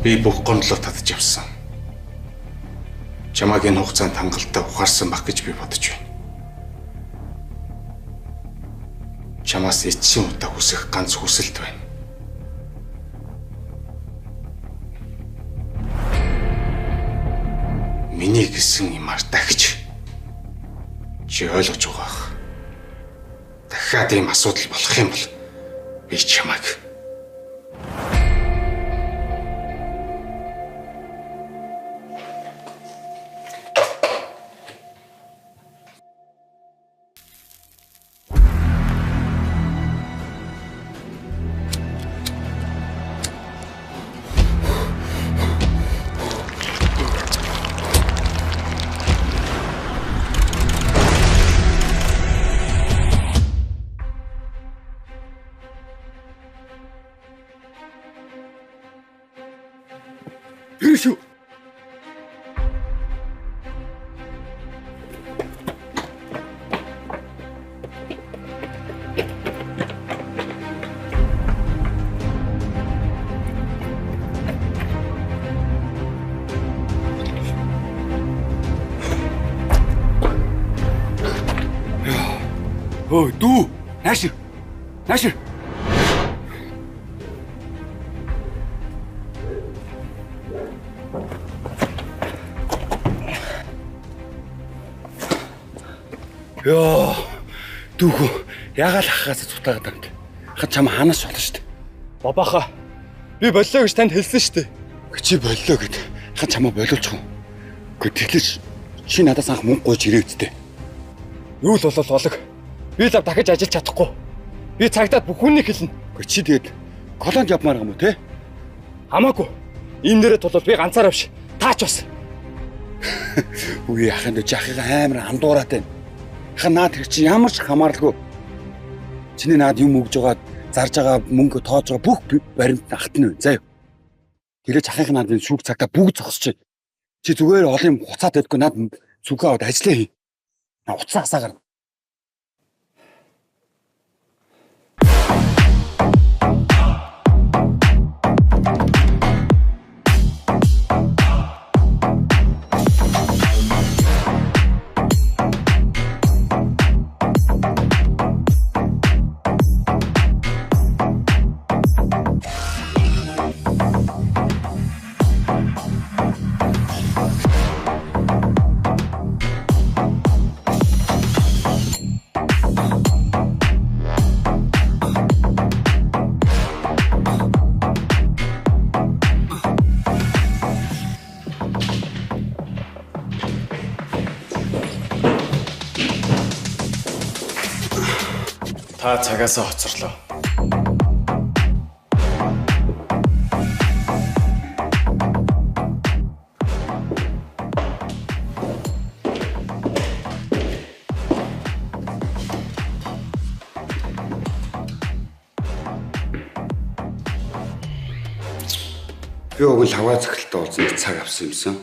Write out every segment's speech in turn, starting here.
Би бүх гомдлоо татаж явсан. Чамайг энэ хугацаанд хангалттай ухаарсан баг гэж би бодож байна. Чамаас эцсийн удаа хүсэх ганц хүсэлт байна. Миний гэсэн юм артагч чи ойлгож байгаа бах. Дахиад ийм асуудал болох юм бол би чамайг Шүү. Ой, дүү. Наашир. Наашир. Йоо, дүүхүү ягаал ахаас цутаагаад юм. Хад чам ханаас болно шүү дээ. Бабаха, би боллоо гэж танд хэлсэн шүү дээ. Чи боллоо гэд хад чамаа боловчих юм. Гэхдээ тэгэхээр чи надаас анх мөнгө гуйж ирээ үсттэй. Юу л болол болог. Би л дахиж ажиллаж чадахгүй. Би цагдаад бүх хүнийг хэлнэ. Гэхдээ чи тэгээд колонд явмаар юм уу те? Хамаагүй. Энэ нэрээ тулвал би ганцаараа биш. Таач бас. Үгүй яханд жахыгаа амар андуураад байна. Ха наад тэр чи ямар ч хамааралгүй. Чиний наад юм өгж байгаа, зарж байгаа мөнгө тоож байгаа бүх баримт ахтна вэ. Заяа. Тэрээ чахынх наад энэ шүүх цагтаа бүгд зогсож. Чи зүгээр олон юм хуцаад байдгүй наад сүгэ аваад ажиллаа хий. На уцаа асаагаар. Та цагаасаа хоцорлоо. Би уг нь лавгаа захиралтай уулзсан цаг авсан юмсан.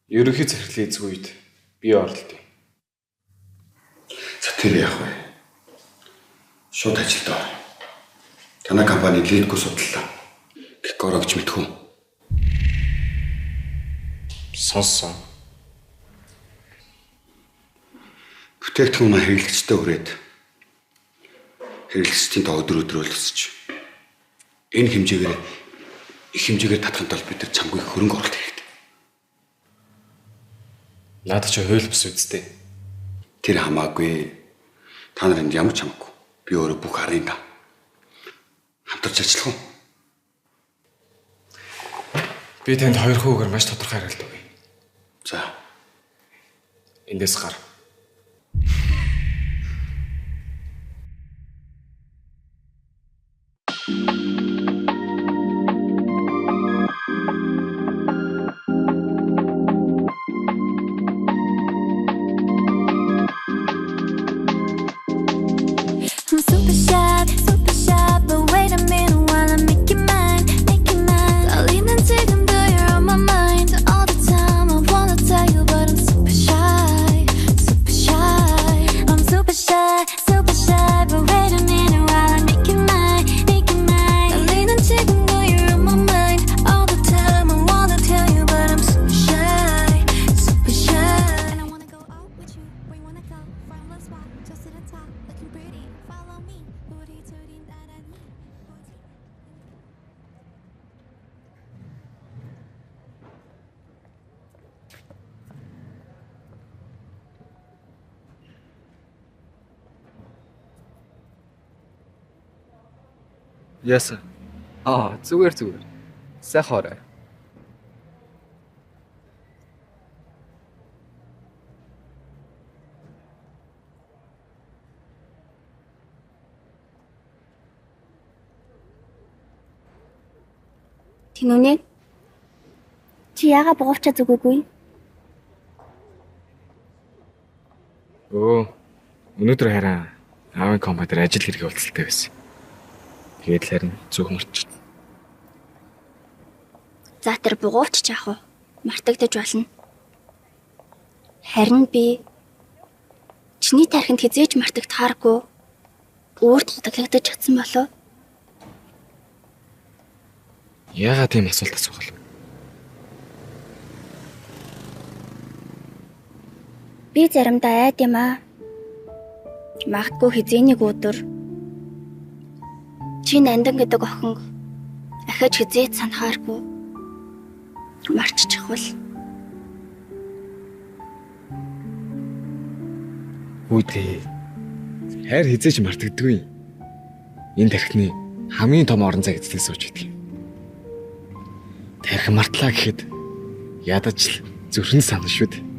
Ерөнхий захирлын эзэг үед би оролдъё. За тэр яах вэ? Шууд ажилд ор. Танай компани лидгүй судлаа. Геккоро гэж мэдхүү. Сонссон. Бүтээгдэхүүн маань хэрэглэгчтэй хүрээд хэрэглэгчдийн тоо өдөр өдрөөр өсөж. Энэ хэмжээгээр их хэмжээгээр татахын тулд бид нар чамгүй хөрөнгө оруулалт хэрэгтэй. Надад чи хууль бус үсттэй. Тэр хамаагүй. Та нар энд ямар ч хамаагүй. Би өөрөө бүх арын да. Хамтарч ажиллах уу? Би танд хоёр хүүгээр маш тодорхой хариулт өгье. За. Эндээс гар. Super shy, but wait a minute while I make you mine, make you mine. 떨리는 지금도 you're on my mind all the time. I wanna tell you, but I'm super shy, Яасан? Аа, зүгээр зүгээр. Сайхан орой. Тинүнэ. Чи яага бугуувчаа зүгээгүй? Өө, өнөөдөр хараа аавын компани дээр ажил хэрэг уулзалтай байсан. Тэгээд л харин зүг мартчих. За тэр бугуувч ч яах вэ? Мартагдаж болно. Харин би чиний тархинд хизээж мартагдахааргүй өөрт хадгалагдаж чадсан болов? Яагаад тийм асуулт асуух вэ? Би заримдаа айд юм аа. Магадгүй хэзээ нэг өдөр чи Нандан гэдэг охинг ахиж хизээж санахааргүй марччихвал. Үүдээ. Хайр хизээж мартагддаггүй. Энэ тархины хамгийн том орон зай эзлэн сууж идэг. Тархи мартлаа гэхэд ядаж л зүрхэн санана шүү дээ.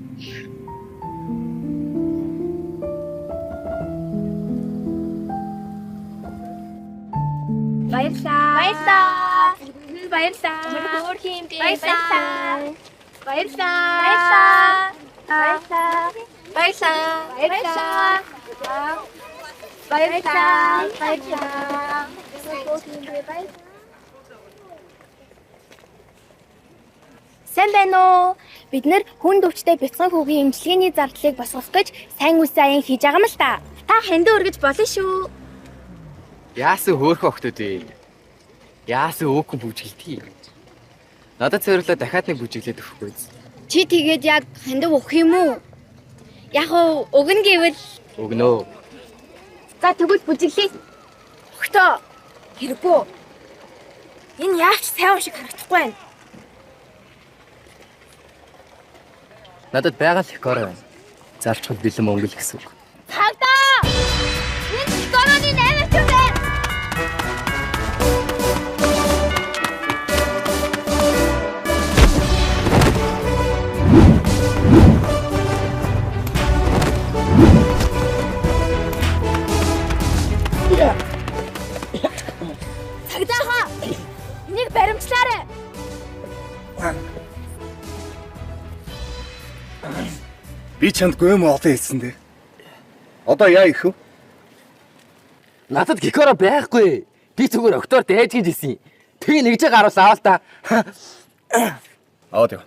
Баярлалаа. Баярлалаа. Баярлалаа. Хөөрхөн юм бэ. Баярлалаа. Баярлалаа. Баярлалаа. Баярлалаа. Баярлалаа. Баярлалаа. Баярлалаа. Сайн байна уу? Бид нэр хүн төвчтэй бяцхан хүүгийн эмчилгээний зардлыг босгох гэж сайн үсэн аян хийж байгаа юм л та. Та хандив өргөж болно шүү. Яасан хөөрхөн охтууд вэ? Яасан өөхөн бүжгэлтий. Надад зориулаад дахиад нэг бүжиглээд өгөхгүй. Чи тэгээд яг хандив өгөх юм уу? Яг өгнө гэвэл өгнө. За тэгвэл бүжиглэе. Өгтөө. Хэрэггүй. Энэ яавч сайн юм шиг харагдахгүй байна. Надад байгаа л хикоро байна. Залчхад бэлэн мөнгө л гэсэн үг. Цагдаа! Энэ хикороны 8 ч юм байна. Цагдааха! Энийг баримтлаарай. Би чамд гөм олон хэлсэн дээ. Одоо яа их вэ? Надад гикоро байхгүй. Би зүгээр октоор дайж гэж хэлсэн. Тэгээ нэгжээ гаруул аваа л та. Аваад яв.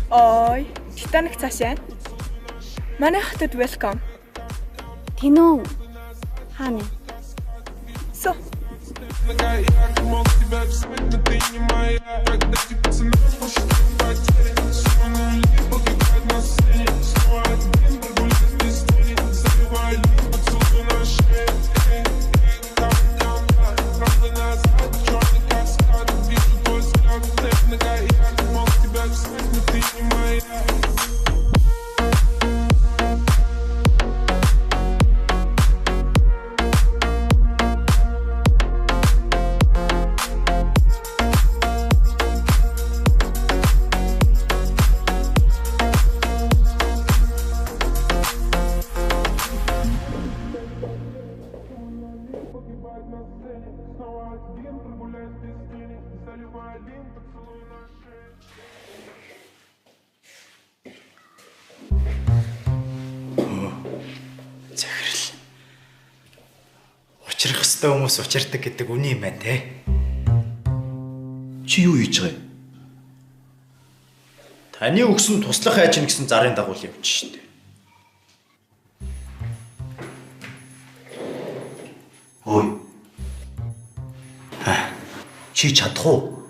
Ой, Титаник цаашаа. Манай хотод welcome. Тинүү. Хаана? Со. Захирал. Учрах ёстой хүмүүс учирдаг гэдэг үний юм байна те. Чи юу хийж байгаа юм? Таны өгсөн туслах хайж ин гэсэн зарын дагуу л явж штэ. Ой. Чи чадах уу?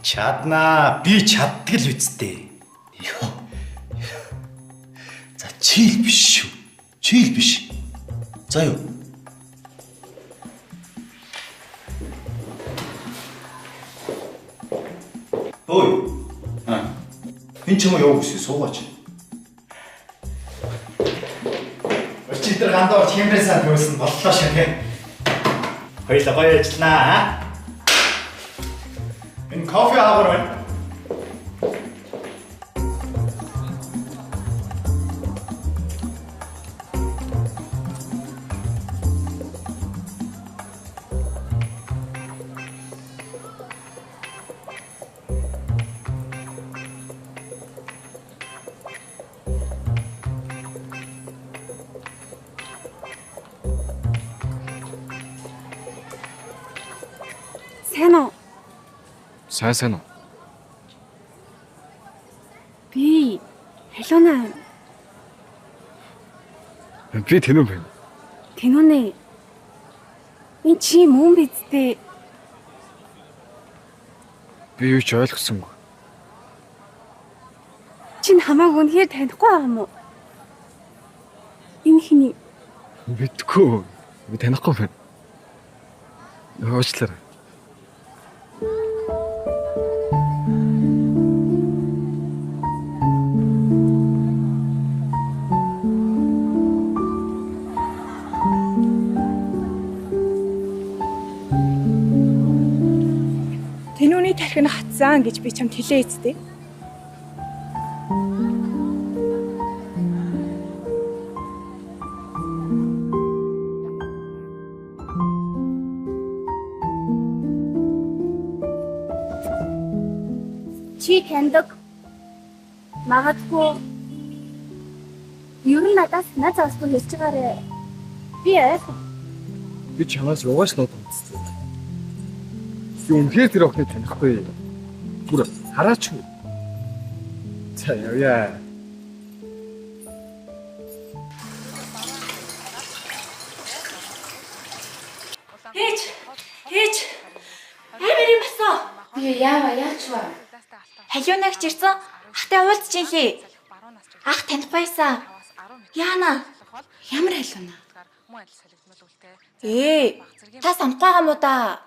Чаднаа. Би чаддаг л үсттэй. Йоо. За чи л биш шүү. Чи л биш. За юу? Ой. Аа. Энэ ч юм уу явуу гэсэн суугаач. Өчигдөр гандаа орч хэмбрээ сан хөөсөн боллоо шүү те. Хоёлаа гоё ажилланаа. Энэ кофе аваар байна. Сайн уу? Сайн уу? Би Халууна. Би тэнүү байна. Тэнүүнэ. Энэ чи мөн биз дээ. Би юу ч ойлгосонгүй. Чи хамааг үнэхээр танихгүй байгаа юм уу? Энэ хиний? Мэдгүй. Би танихгүй байна. Уучлаарай. Тэнүүний тархи нь хатсан гэж би чамд хэлээ эцтэй. Чи таньдаг. Магадгүй ер нь надаас над заасгүй хэлж байгаарэ. Би ойлгоо. Би чамаас угаас нууд үзсэн. Би үнэхээр тэр охиныг танихгүй. Бүр хараач. За явъя. Ээж! Ээж! Амар юм болсон. Би яава яач вэ? Халиунагч ирсэн. Ахтай уулзч инлээ. Ах танихгүй байсан. Яана? Ямар халиуна? Та санахгүй байгаа мó да?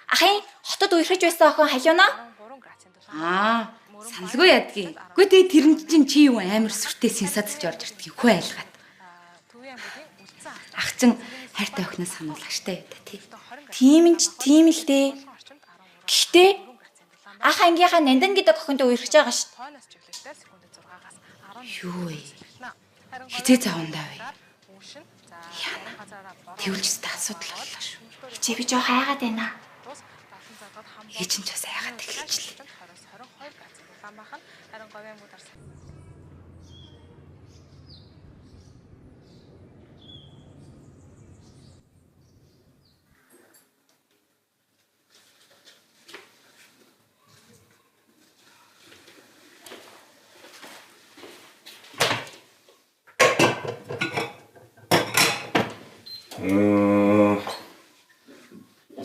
Ахын хотод үерхэж байсан охин халиуна? Аа, саналгүй ядгийг. Үгүй дээ тэр нь чинь чи юу амар сүртэй сенсацж орж ирдэг хүү айлгаад. Ах чин хайртай охиноос сануулах штэ та тий. Тийм нь ч тийм л дээ. Гэхдээ ах ангийнхаа Нандан гэдэг охинтой үерхэж байгаа шүү. Юу вэ? Хизээ заавандаа вэ? Яна. Тэвэлж өстө асуудал боллоо шүү. Хичээ би жоох айгаад байна. Ээж нь ч бас айгаад эхэлчихлээ.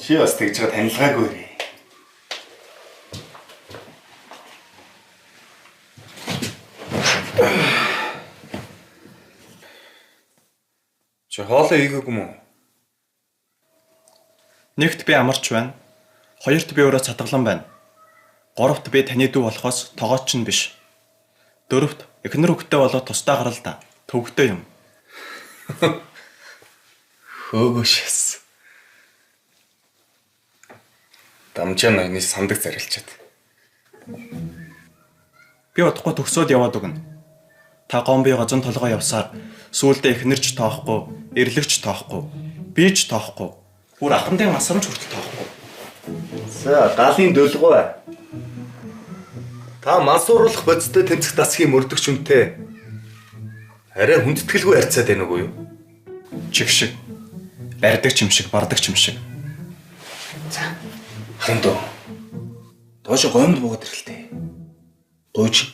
Чи бас тэгж байгаа танилгаагүй рээ. Чи хоолоо хийгээгүй юм уу? Нэгт би амарч байна. Хоёрт би өөрөө цатгалан байна. Гуравт би таны дүү болохоос тогооч нь биш. Дөрөвт эхнэр хөвгтэй болоод тусдаа гарал та. Төвөгтэй юм. Хөөгөө шээс. Дамжаа ноёны сандаг зарилчаад. Би удахгүй төгсөөд яваад өгнө. Та гомби гозон толгой явсаар сүүлдээ эхнэрч тоохгүй, эрлэгч тоохгүй, би ч тоохгүй, бүр ахмадын масрамч хүртэл тоохгүй. За, галын дөлгой. Та мансууруулах бодистой тэмцэх дасгийн мөрдөгч үнтэй. Арай хүндэтгэлгүй харьцаад байна уу юу? Чиг шиг. Барьдаг ч юм шиг, бардаг ч юм шиг. За. Харин дөө. Доош гомд буугаад ирлээ. Дууч.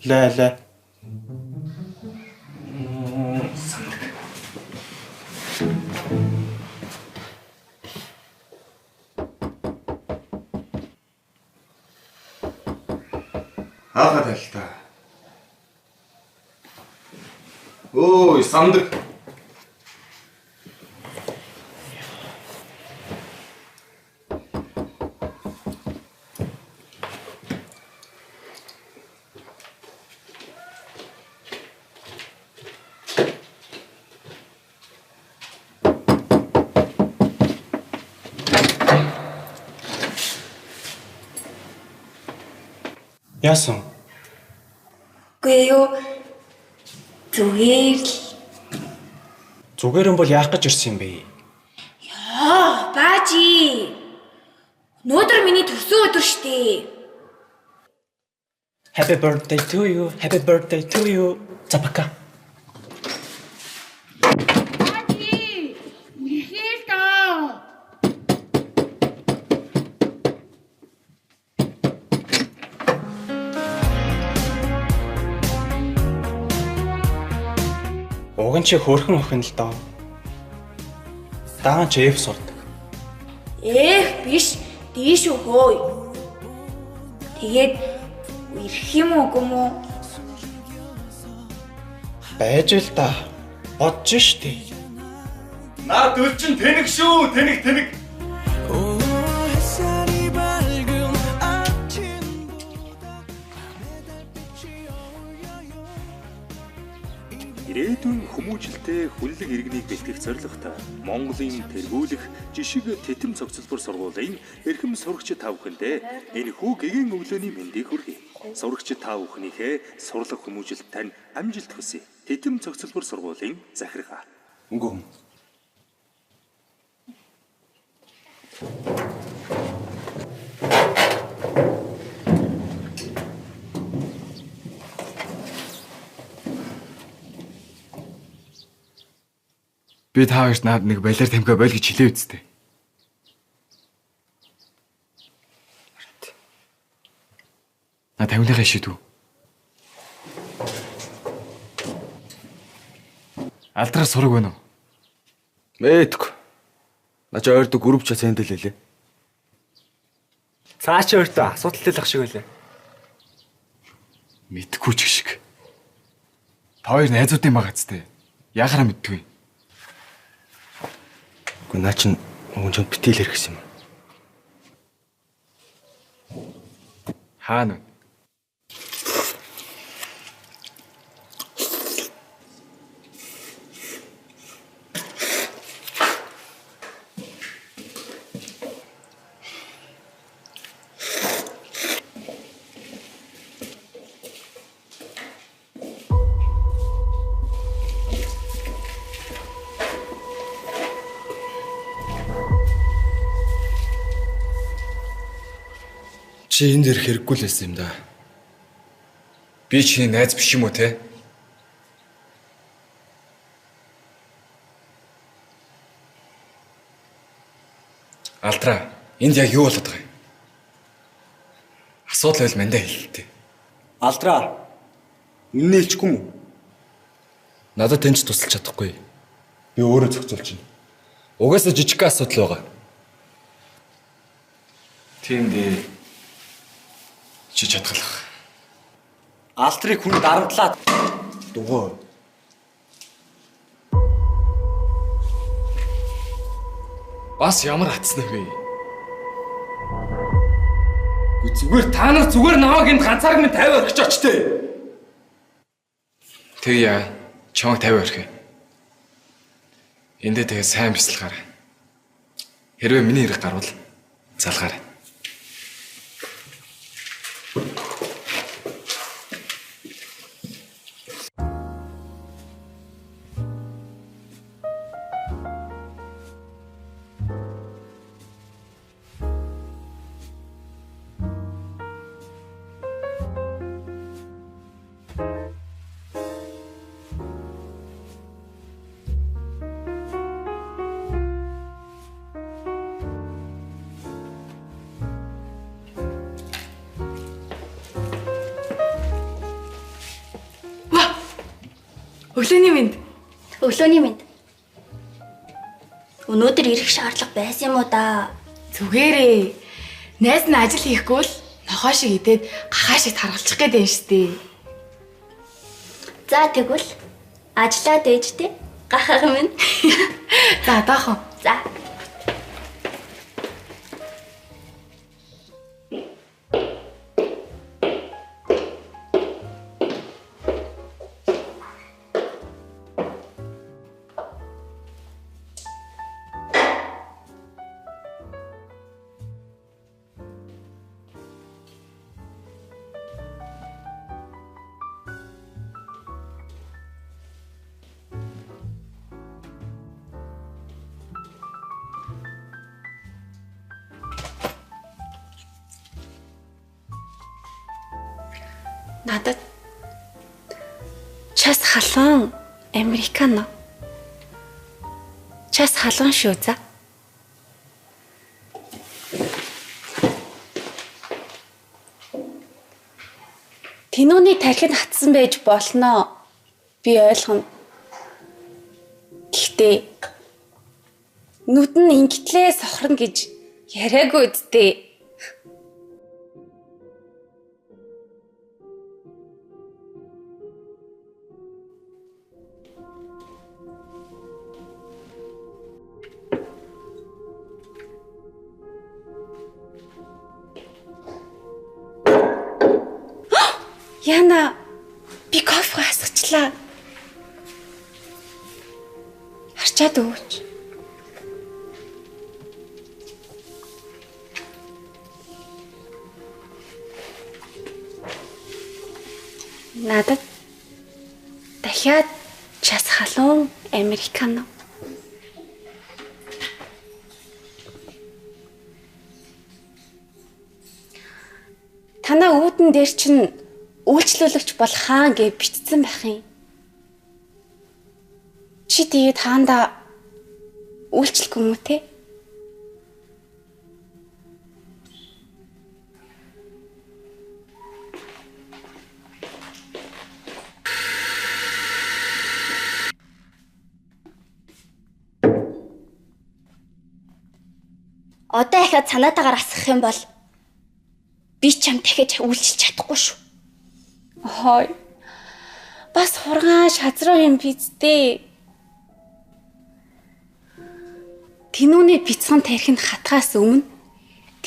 Лай лай. Сандаг. Хаахад хальтаа. Ой, сандаг. Яасан? Үгүй юу. Зүгээр л. Зүгээр юм бол яах гэж ирсэн юм бэ? Яа, баажи. Өнөөдөр миний төрсөн өдөр штэ. Happy birthday to you. Happy birthday to you. За пока. Баажи. Үнэхээр даа. Уг нь чи хөөрхөн охин л доо. Даан чи F сурдаг. Эх биш, дийш өгөө. Тэгээд ирэх юм уу үгүй юм уу? Байж л да. Бодож штэ. Наад үл чин тэнэг шүү. Тэнэг тэнэг. Ирээдүйн хүмүүжлэлтэй хүнлэг иргэнийг бэлтгэх зорилготой Монголын тэргүүлэх жишиг тэтим цогцлбор сургуулийн эрхэм сурагчид та бүхэндээ энэхүү гэгээн өглөөний мэндийг хүргэе. Сурагчид та бүхнийхээ сурлага хүмүүжилт тань амжилт хүсье. Тэтим цогцлбор сургуулийн захиргаа. Өнгөө. Би та хоёрт наад нэг балиар тамхиа боль гэж хэлээ үсттэй. На тамхиныхаа шийдв. Алдраа сураг байна уу? Мэдгүй. На чи ойрдог групп чат сэндэл хэлээ. Цаа чи өөртөө асуудалтай л ах шиг байлаа. Мэдгүй ч гişг. Та хоёр найзуудын байгаа ч тээ. Яхаараа мэддгүй. Үгүй наа чин уг нь чамд битэл ярих гэсэн юм. Хаана вэ? Чи энд ирэх хэрэггүй л байсан юм да. Би чиний найз биш юм уу те? Алдраа, энд яг юу болоод байгаа юм? Асуудал байл мандаа хэлэлтэй. Алдраа. Үннээ хэлчихгүй юм уу? Надад тэнч тусалж чадахгүй. Би өөрөө зохицуулж байна. Угаасаа жижиг асуудал байгаа. Тийм дээ. Чи чадгалах. Алдрыг хүн дарамтлаа. Дугуй. Бас ямар атсан вэ? Үгүй зүгээр та нар зүгээр намайг энд ганцаарг минь 50 орхиж очтой. Тэгье. Чамайг 50 орхив. Эндээ тэгээ сайн бясалгаарай. Хэрвээ миний хэрэг гарвал залгаарай. Өглөөний мэнд. Өглөөний мэнд. Өнөөдөр ирэх шаардлага байсан юм уу да? Зүгээрээ. Найз нь ажил хийхгүй л нохоо шиг идээд гахаа шиг таргалчих гээд байна штэ. За тэгвэл ажлаа дээжтэй гахаах минь. За одоохон. За. Надад час халуун американо. Час халуун шүү за. Тэнүүний тархинд хатсан байж болно. Би ойлгоно. Гэхдээ нүд нь ингэтлээ сохорно гэж яриаггүй үсттэй. Яна, би кофе хасгачлаа. Харчаад өгөөч. Надад дахиад час халуун американо. Танаа үүдэн дээр чинь үйлчлүүлэгч бол хаан гэж бичсэн байх юм. Чи тэгээд хаандаа үйлчлэхгүй юм уу те? Одоо ахиад санаатаагаар асах юм бол би чам дахиж үйлчилж чадахгүй шүү. Хой. Бас хургаан шазруу юм биз дээ. Тэнүүний бяцхан тархинд хатгаас өмнө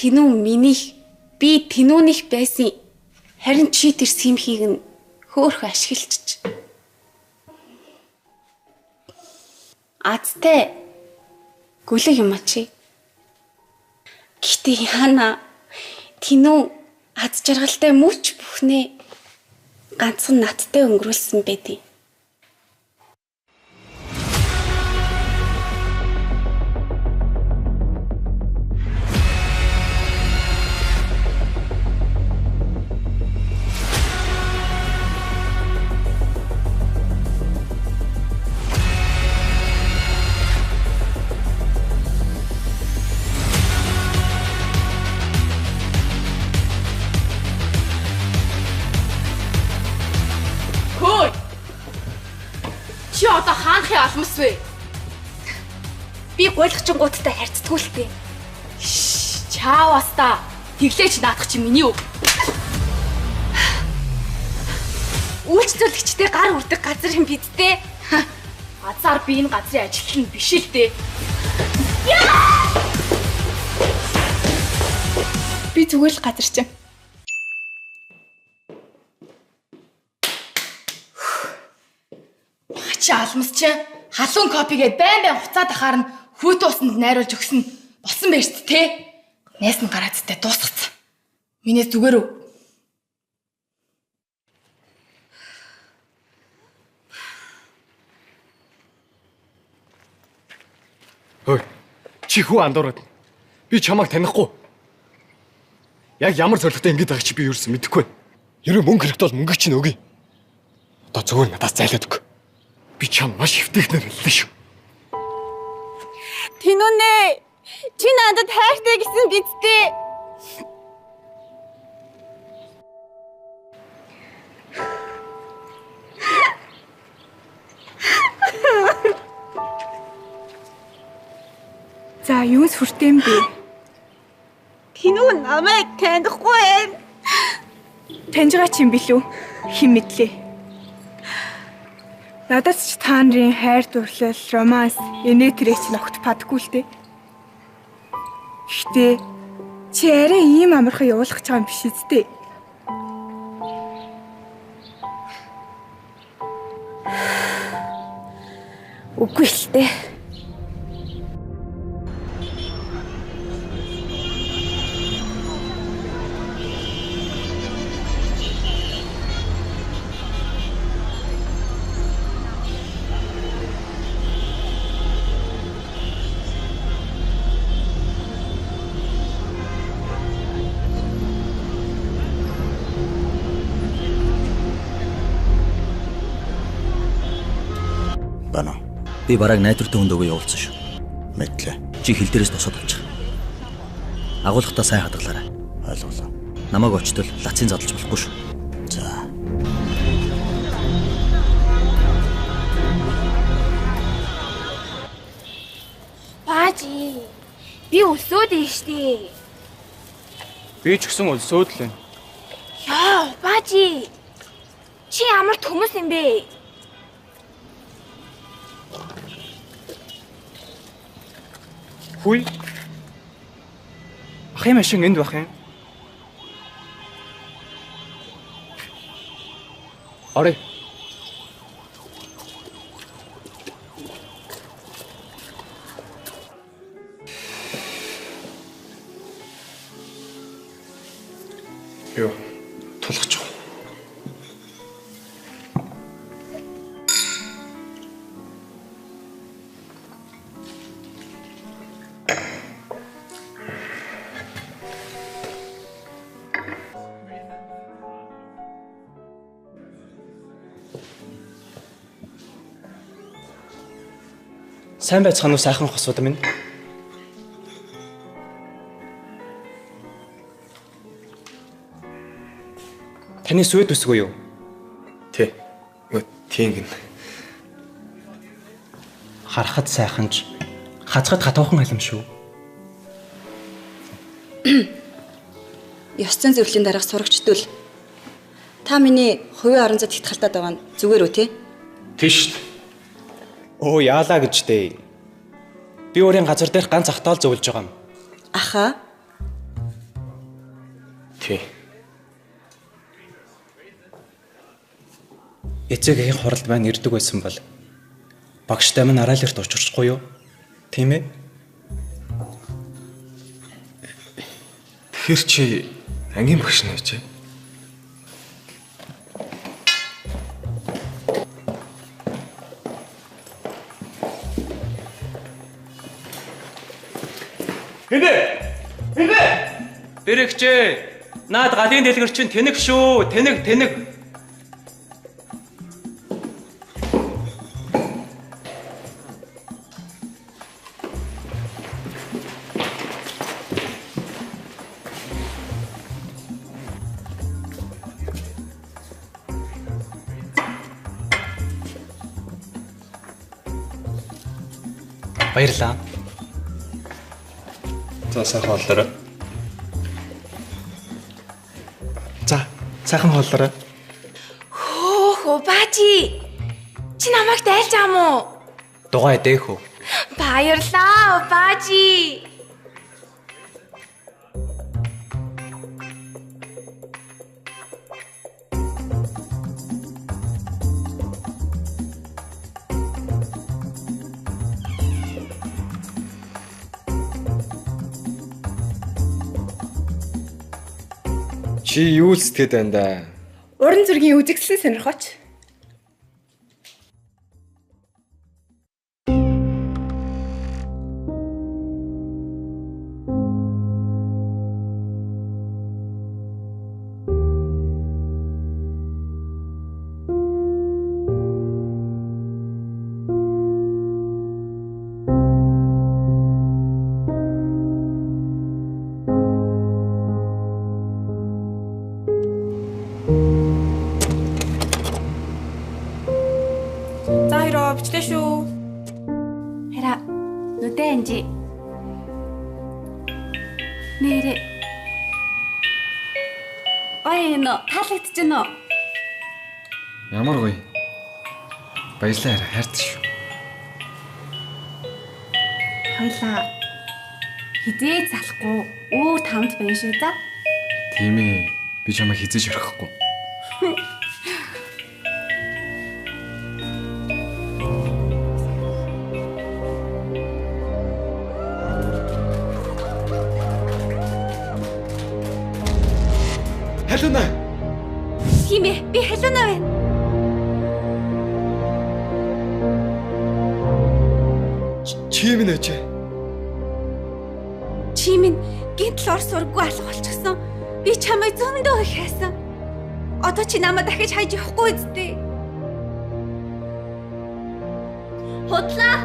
тэнүү минийх, би тэнүүнийх байсан. Харин чи тэр симхийг нь хөөхөө ашиглчих. Азтай гүлэг юм а чи. Гэтэ яана тэнүү аз жаргалтай мөч бүхнээ ганцхан надтай өнгөрүүлсэн байдیں۔ Чи одоо хаанхын алмас вэ? Би гуйлгчингуудтай харьцдаггүй л дээ. Чаавас та. Тэглээч наадах чи миний үг. Үйлчлүүлэгчтэй гар хүрдэг газар юм бид дээ. Азар би энэ газрын ажилтан нь биш л дээ. Би зүгээр л газар чинь. Чи алмас чи халуун кофе гээд байн байн хуцаад ахаар нь хүүт усанд найруулж өгсөн болсон байж тээ. Найс нь гараацтай дуусгацсан. Минээс зүгээр үү? Хөөе. Чи хүү андуураад. Би чамайг танихгүй. Яг ямар зорилготой ингэж байгаа чи би юусэн мэдэхгүй. Ерөө мөнгө хэрэгтэй бол мөнгө чинь өгье. Одоо зүгээр надаас зайлаад өг. Би чам маш эвтэйхнэр хэллээ шүү. Тэнүүнээ. Чи надад хайртай гэсэн биз дээ. За, юунс хүртэм бэ? Тинүү намайг танихгүй байна. Таньж байгаа ч юм билүү? Хэн мэдлээ. Надад ч та нарын хайр дурлал, романс, инээ тэрээ чинь огт падаггүй л дээ. Гэхдээ чи арай ийм амархан явуулах гэж байгаа юм биш үсттэй. Үгүй л дээ. Би бараг найдвартай хүнд өгөө явуулсан шүү. Мэдлээ. Чи хил дээрээс тосоод авчих. Агуулгатаа сайн хадгалаарай. Ойлголоо. Намайг очтол лацын задлж болохгүй шүү. За. Баажи. Би өсөөд ин штэ. Би ч гэсэн өлсөөд л байна. Яа, баажи. Чи ямар төмөс юм бэ? Хүй. Ахын машин энд байх юм. Орой. Юу? Тулгаж. Сайн байцгаана уу сайхан хосууд минь. Таны сүэд үсгүй юу? Тий. Тийм гин. Харахад сайхан ч хазгад хатуухан алим шүү. Ёс зүйн зөвлөлийн дарга сурагчдул. Та миний хувийн орон зайд хятгалтад байгаа нь зүгээр үү те? Тий шүү дээ. Өө яалаа гэж дээ. Би өөрийн газар дээрх ганц ахтаал зөвлөж байгаа юм. Аха. Тий. Эцэг эхийн хуралд маань ирдэг байсан бол багштай минь араалэрт учирчихгүй юу? Тийм ээ? Тэгэхээр чи ангийн багш нь байж? Хинэ? Хинэ? Бэрэгчээ. Наад галын дэлгэр чинь тэнэг шүү. Тэнэг, тэнэг. Баярлалаа. За сайхан хооллоорой. За сайхан хооллоорой. Хөөх, баажи. Чи намайг дайлж байгаа юм уу? Дугай дээх үү? Баярлалаа, баажи. Чи юу л сэтгэд байна да? Уран зургийн үзэгдсэн сонирхооч. Нүдэ анжи. Нэрэ. Гоё юм уу? Таалагдчих нь уу? Ямар гоё. Баярлалаа хайртай шүү. Хоёлаа хизээ залахгүй өөр тамд байна шүү за. Тийм ээ. Би чамайг хизээж орхихгүй. Халууна. Тийм ээ. Би Халууна байна. Чи минь ээжээ. Чи минь гинтл ор сурггүй алга болчихсон. Би чамайг зөндөө их хайсан. Одоо чи намайг дахиж хайж явахгүй үсттэй. Худлаа.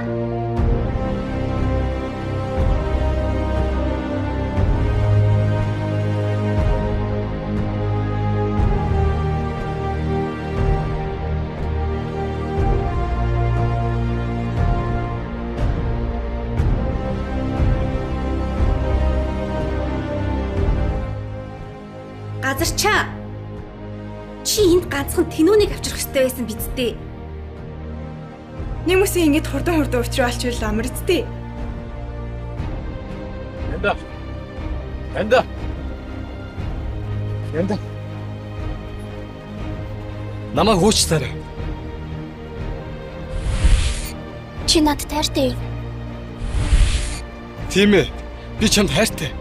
Газарчаа. Чи энд ганцхан тэнүүнийг авчрах ёстой байсан биз дээ. Нэмүсээ ингэж хурдан хурдан өвчрөө олчвол амар үсттэй. Янда. Янда. Янда. Намайг уучлаарай. Чи надад хайртай юу? Тийм ээ. Би чамд хайртай.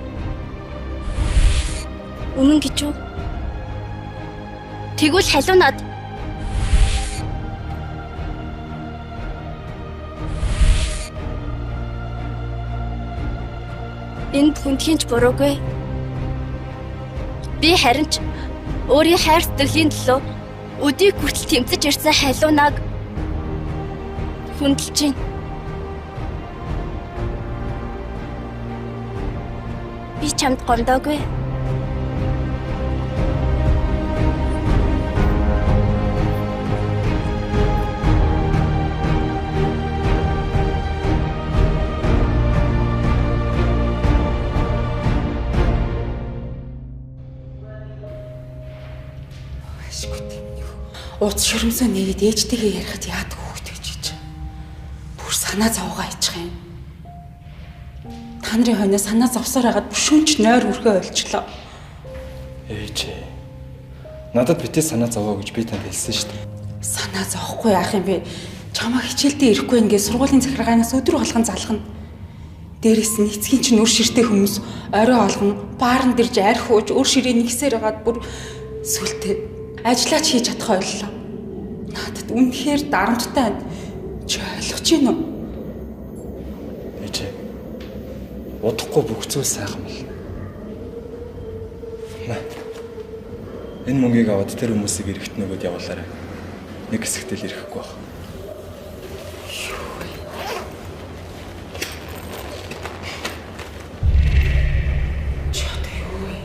Үнэн гэж үү? Тэгвэл халуунад энэ бүхэнд ч буруугүй. Би харин ч өөрийн хайр сэтгэлийн төлөө өдийг хүртэл тэмцэж ирсэн халуунаг хүндэлж байна. Би чамд гомдоогүй. Ууц шөрөмсөө нээгээд ээжтэйгээ ярихад яадаг хүүхэд гэж гэж. Бүр санаа зовоогоо хайчих юм. Та нарын хойноо санаа зовсоор хагаад бүр шүнж нойр хүрхээ ойлчлоо. Ээжээ. Надад битээ санаа зовоо гэж би танд хэлсэн шүү дээ. Санаа зовхгүй яах юм бэ? Чамаа хичээлдээ ирэхгүй ингээд сургуулийн захиргаанаас өдөр болгон залхна. Дээрээс нь эцгийн чинь үр ширтэй хүмүүс орой олгон баарн дэрж арх ууж үр ширээ нэгсээр хагаад бүр сүлтээ ажлаач хийж чадах ойллоо. Надад үнэхээр дарамттай байна. Чи ойлгож байна уу? Ээжээ. Удахгүй бүх зүйл сайхан болно. Мә. Энэ мөнгийг аваад тэр хүмүүсийг эрэхт нөгөөд явуулаарай. Нэг хэсэгтэл ирэхгүй байх. Чи одоо юу вэ?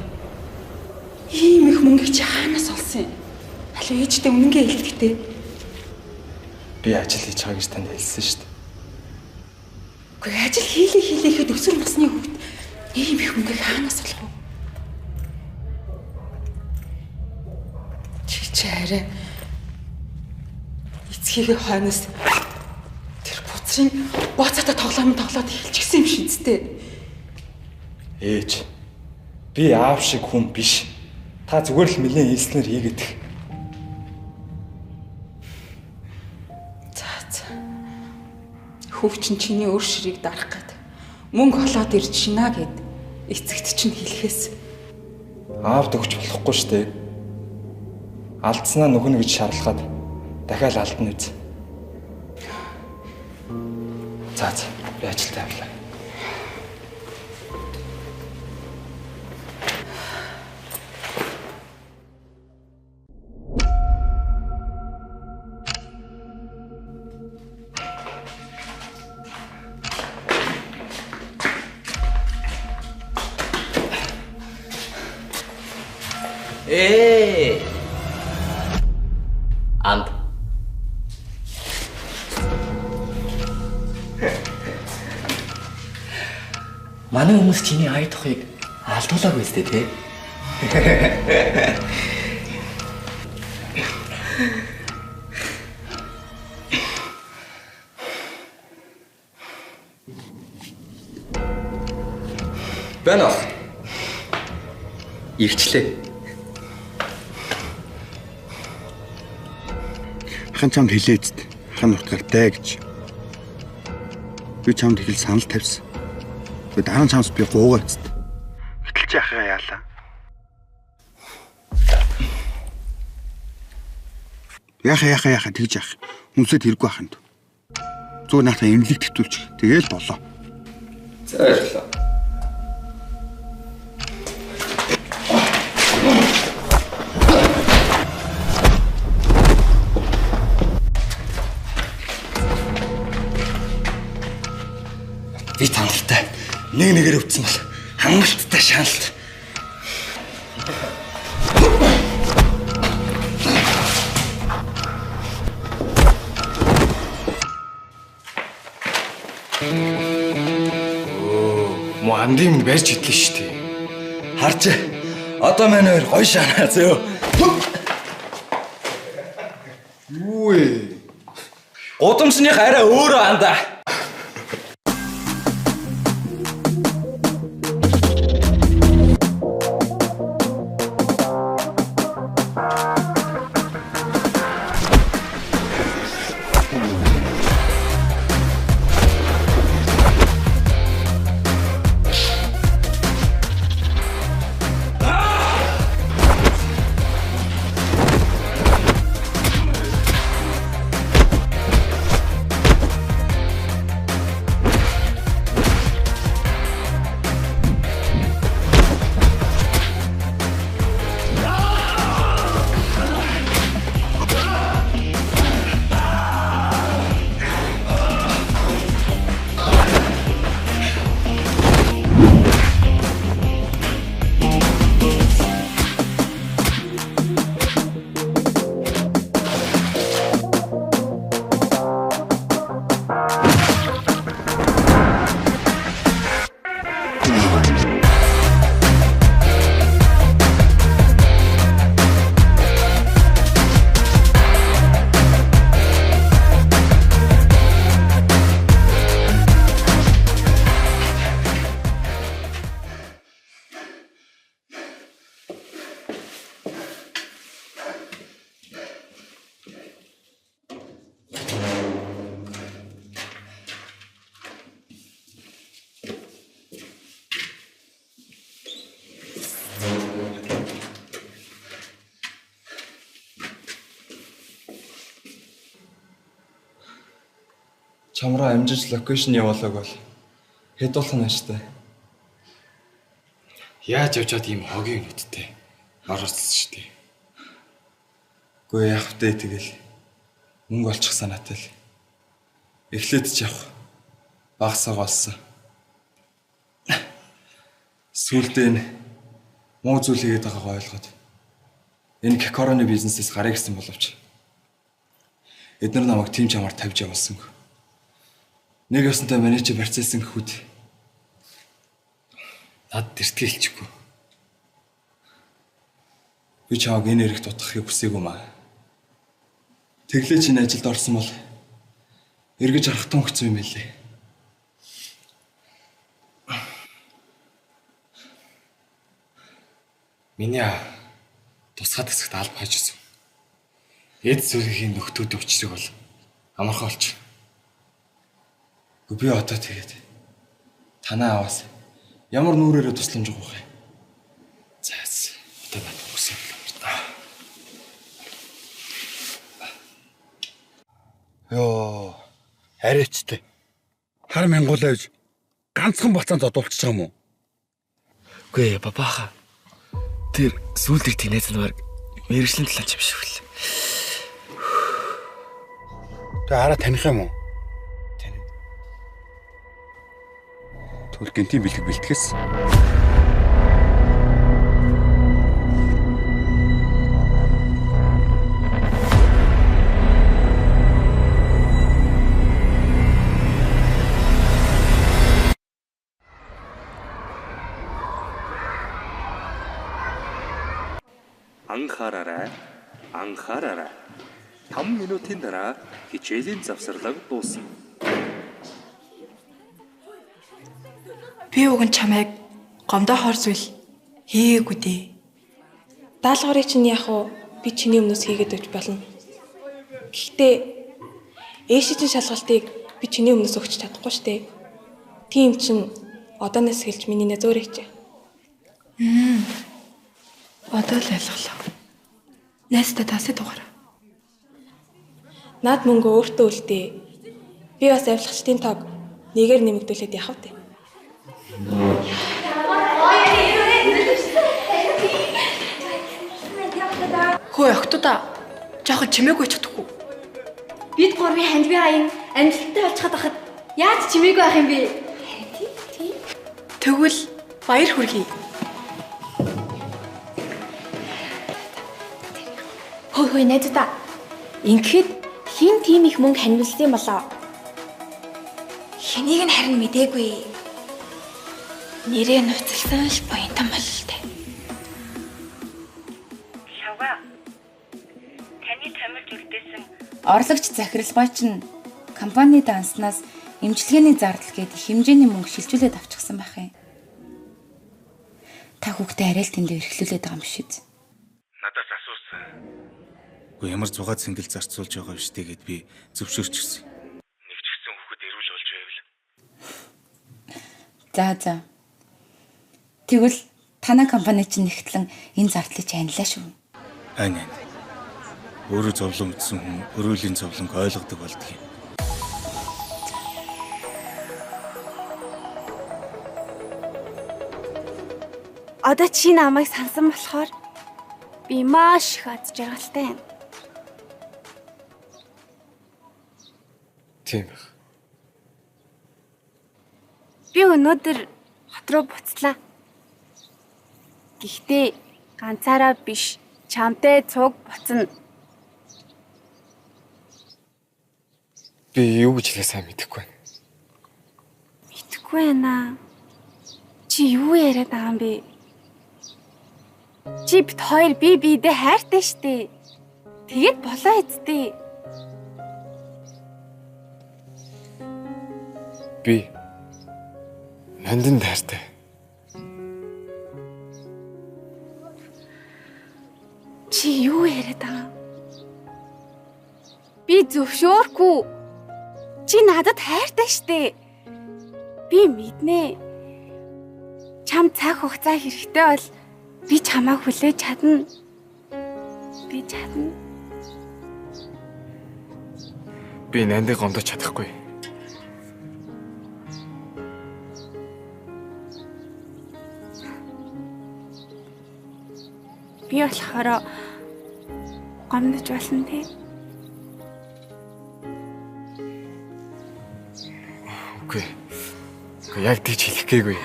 Ийм их мөнгийг чи хаанаас олсон юм? Халуу ээжтэй үнэнгээ хэлдэг. Би ажил хийж байгаа гэж танд хэлсэн шүү дээ. Үгүй ажил хийлээ хийлээхэд өсвөр насны хүүхэд ийм их мөнгийг хаанаас олох вэ? Чи чи арай эцгийнхээ хойноос тэр буцрын бооцоотой тоглоом тоглоод эхэлчихсэн юм шиг зү. Ээж. Би аав шиг хүн биш. Та зүгээр л нэлээд хэлснээр хийгээд. Хүүхчин чиний өр ширийг дарах гээд мөнгө олоод ирж шинаа гэд эцэгт чинь хэлэхээс аавд өгч болохгүй шүү дээ. Алдснаа нүхнэ гэж шаарлахад дахиад алдна үз. За за би ажилдаа явлаа. Ээ. Анд. Манай хүмүүс чиний ая тухыг алдуулаагүй үстэй те. Байна уу? Ирчлээ. Хан чамд хэлээцд. Хан нутгалтай гэж. Би чамд хэл санал тавьсан. Тэгээ дараа нь чамс би гуугаацд. Гэтэл чи ахыгаа яалаа. Яха тэгж яах. Хүнсэд хэрэггүй ахынд. Зүгээр наатаа эмнэлэг төвтүүлчих. Тэгээл болоо. За баярлалаа. Би таналтай нэг нэгээр өвдсөн бол хангалттай шаналт. Муу андын минь барьж идлээ шүү дээ. Харж. Одоо манай хоёр гоё шанаа зөө. Юу вэ? Гудамжных арай өөрөө андаа. Чамраа амжиж локейшн явуулаг бол хэд болох нь штэ. Яаж явжаад ийм хогийн нүдтэй оролцсон штэ. Үгүй яах вэ тэгэл мөнгө олчих санаатай л. Эхлээд ч явах багсаг олсон. Сүүлдээ энэ муу зүйл хийгээд байгаагаа ойлгоод энэ корона бизнесээс гарыг гэсэн боловч эдгээр намайг тийм чамаар тавьж явуулсангүй. Нэг ёсонтой менежер барьцаасан гэхүүд над тэртгэ хэлчихгүй. Би чамайг энэ эрэгт утгахыг хүсээгүй маа. Тэглээ чинь ажилд орсон бол эргэж харах тун хэцүү юм байлээ. Миний тусгаад хэсэгт алба хайж өсөв. Эд сүргийн нөхдүүд учрыг бол амархан олч. Би одоо тэгээд танаа аваас ямар нүрээрээ тусламж авах вэ? За одоо надад үсэн юм байна. Йоо, арайчтай. Хар мянгуулаа гэж ганцхан бацаан зодуулчих юм уу? Үгүй ээ, бабааха. Тэр сүүлд их тэнэз нь баг мэрэгжлийн талаач юм шиг үл. Тэ хараа таних юм уу? Тэгвэл гинтийн бэлэг бэлтгэс. Анхаараарай. Анхаараарай. 5 минутын дараа хичээлийн завсарлага дуусна. Би уг нь чамайг гомдоохоор зүйл хийгээгүй дээ. Даалгаврыг чинь яах вэ? Би чиний өмнөөс хийгээд өгч болно. Гэхдээ ээшийн шалгалтыг би чиний өмнөөс өгч чадахгүй штэ. Тийм чинь одооноос эхэлж миний нэ зөөрэй чи. Одоо л ойлголоо. Найстаа таасыг дугаараа. Наад мөнгө өөртөө үлдээ. Би бас авилгачдын тоог нэгээр нэмэгдүүлээд явах вэ? Хөөе охтуудаа. Жохон чимээгүй чадахгүй. Бид гурвын хандвийн аян амжилттай болчиход байхад яаж чимээгүй байх юм бэ? Тэгвэл баяр хүргэе. Хөөе хөөе найзуудаа. Ингээд хэн тийм их мөнгө ханивлсан болоо? Хэнийг нь харин мдээгүй. Нэрээ нууцлсан л буянтан бололтой. Лавга. Таны томилж үлдээсэн Орлогч захирал гойч нь компани данснаас эмчилгээний зардал гээд их хэмжээний мөнгө шилжүүлээд авчихсан байх юм. Та хүүхдээ арай л тэндээ эрхлүүлээд байгаа юм биш үү? Надаас асуусан. Үгүй ямар зугаа цэнгэл зарцуулж байгаа юм штэ гэд би зөвшөөрчихсөн. Нэг ч гэсэн хүүхэд эрүүл болж байвал. За за. Тэгвэл танай компани чинь нэгтлэн энэ зардлыг чи анилаа шүү. Ань ань. Өөрөө зовлон мэдсэн хүн өрөөлийн зовлонг ойлгодог болдго юм. Одоо чи намайг сансан болохоор би маш их аз жаргалтай байна. Тийм байх. Би өнөөдөр хот руу буцлаа. Гэхдээ ганцаараа биш, чамтай цуг буцна. Би юу гэж хэлээ сайн мэдэхгүй байна. Мэдэхгүй байна. Чи юу яриад байгаа юм бэ? Чи бит хоёр би биедээ хайртай штэ. Тэгээд болоо эцтэй. Би нандин хайртай. Чи юу яриад байгаа юм? Би зөвшөөрөхгүй. Чи надад хайртай штэ. Би мэднэ. Чам цаг хугацаа хэрэгтэй бол би чамайг хүлээж чадна. Би чадна. Би нандин гомдож чадахгүй. Би болохоор гомдож болно тий. Үгүй. Үгүй яг тийч хэлэх гээгүй.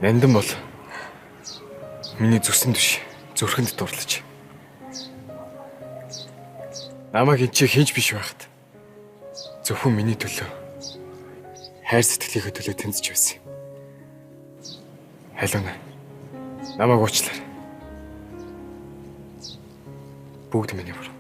Нандин бол миний зүсэнд биш, зүрхэнд дурлаж. Намайг энэ чи хинч биш байхад зөвхөн миний төлөө хайр сэтгэлийнхээ төлөө тэмцэж байсан юм. Халуун. Намайг уучлаарай. Бүгд миний буруу.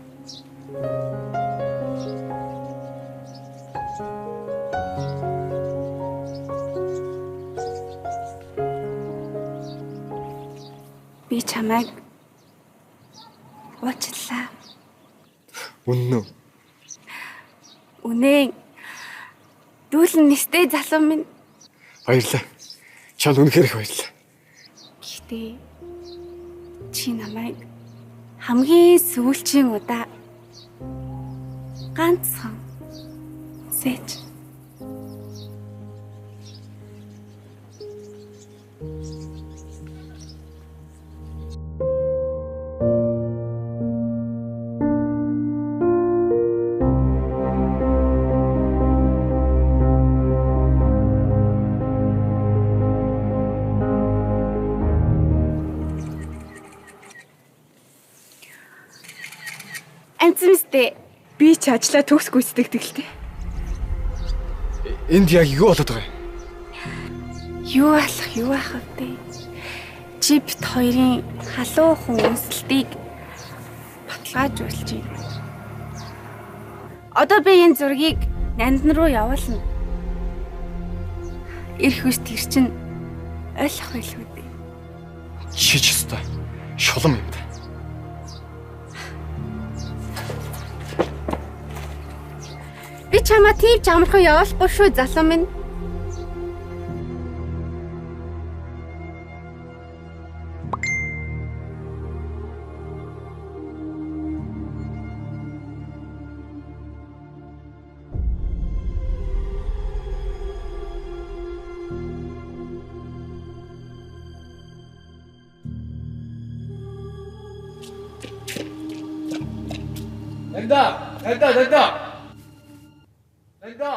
Би чамайг уучлаа. Үнэн үү? Үнэн. Дүүлэн нистэй залуу минь. Баярлалаа. Чамд үнэхээр их баярлалаа. Гэхдээ чи намайг хамгийн сүүлчийн удаа ганцхан сэж. Амцмэстэй. Би ч ажлаа төгс гүйцэтгэдэг л дээ. Энд яг юу болоод байгаа юм? Юу алах, юу ах вэ? Чи бит хоёрын халуухан үнсэлтийг баталгаажуулж байна. Одоо би энэ зургийг нандан руу явуулна. Ирэх үст тэр чинь ойлгох байлгүй дээ. Чи ч ёстой шулам юм да. Би чамаа тийм ч амархан явуулахгүй шүү залуу минь. Нанда, нанда, нанда. Нанда.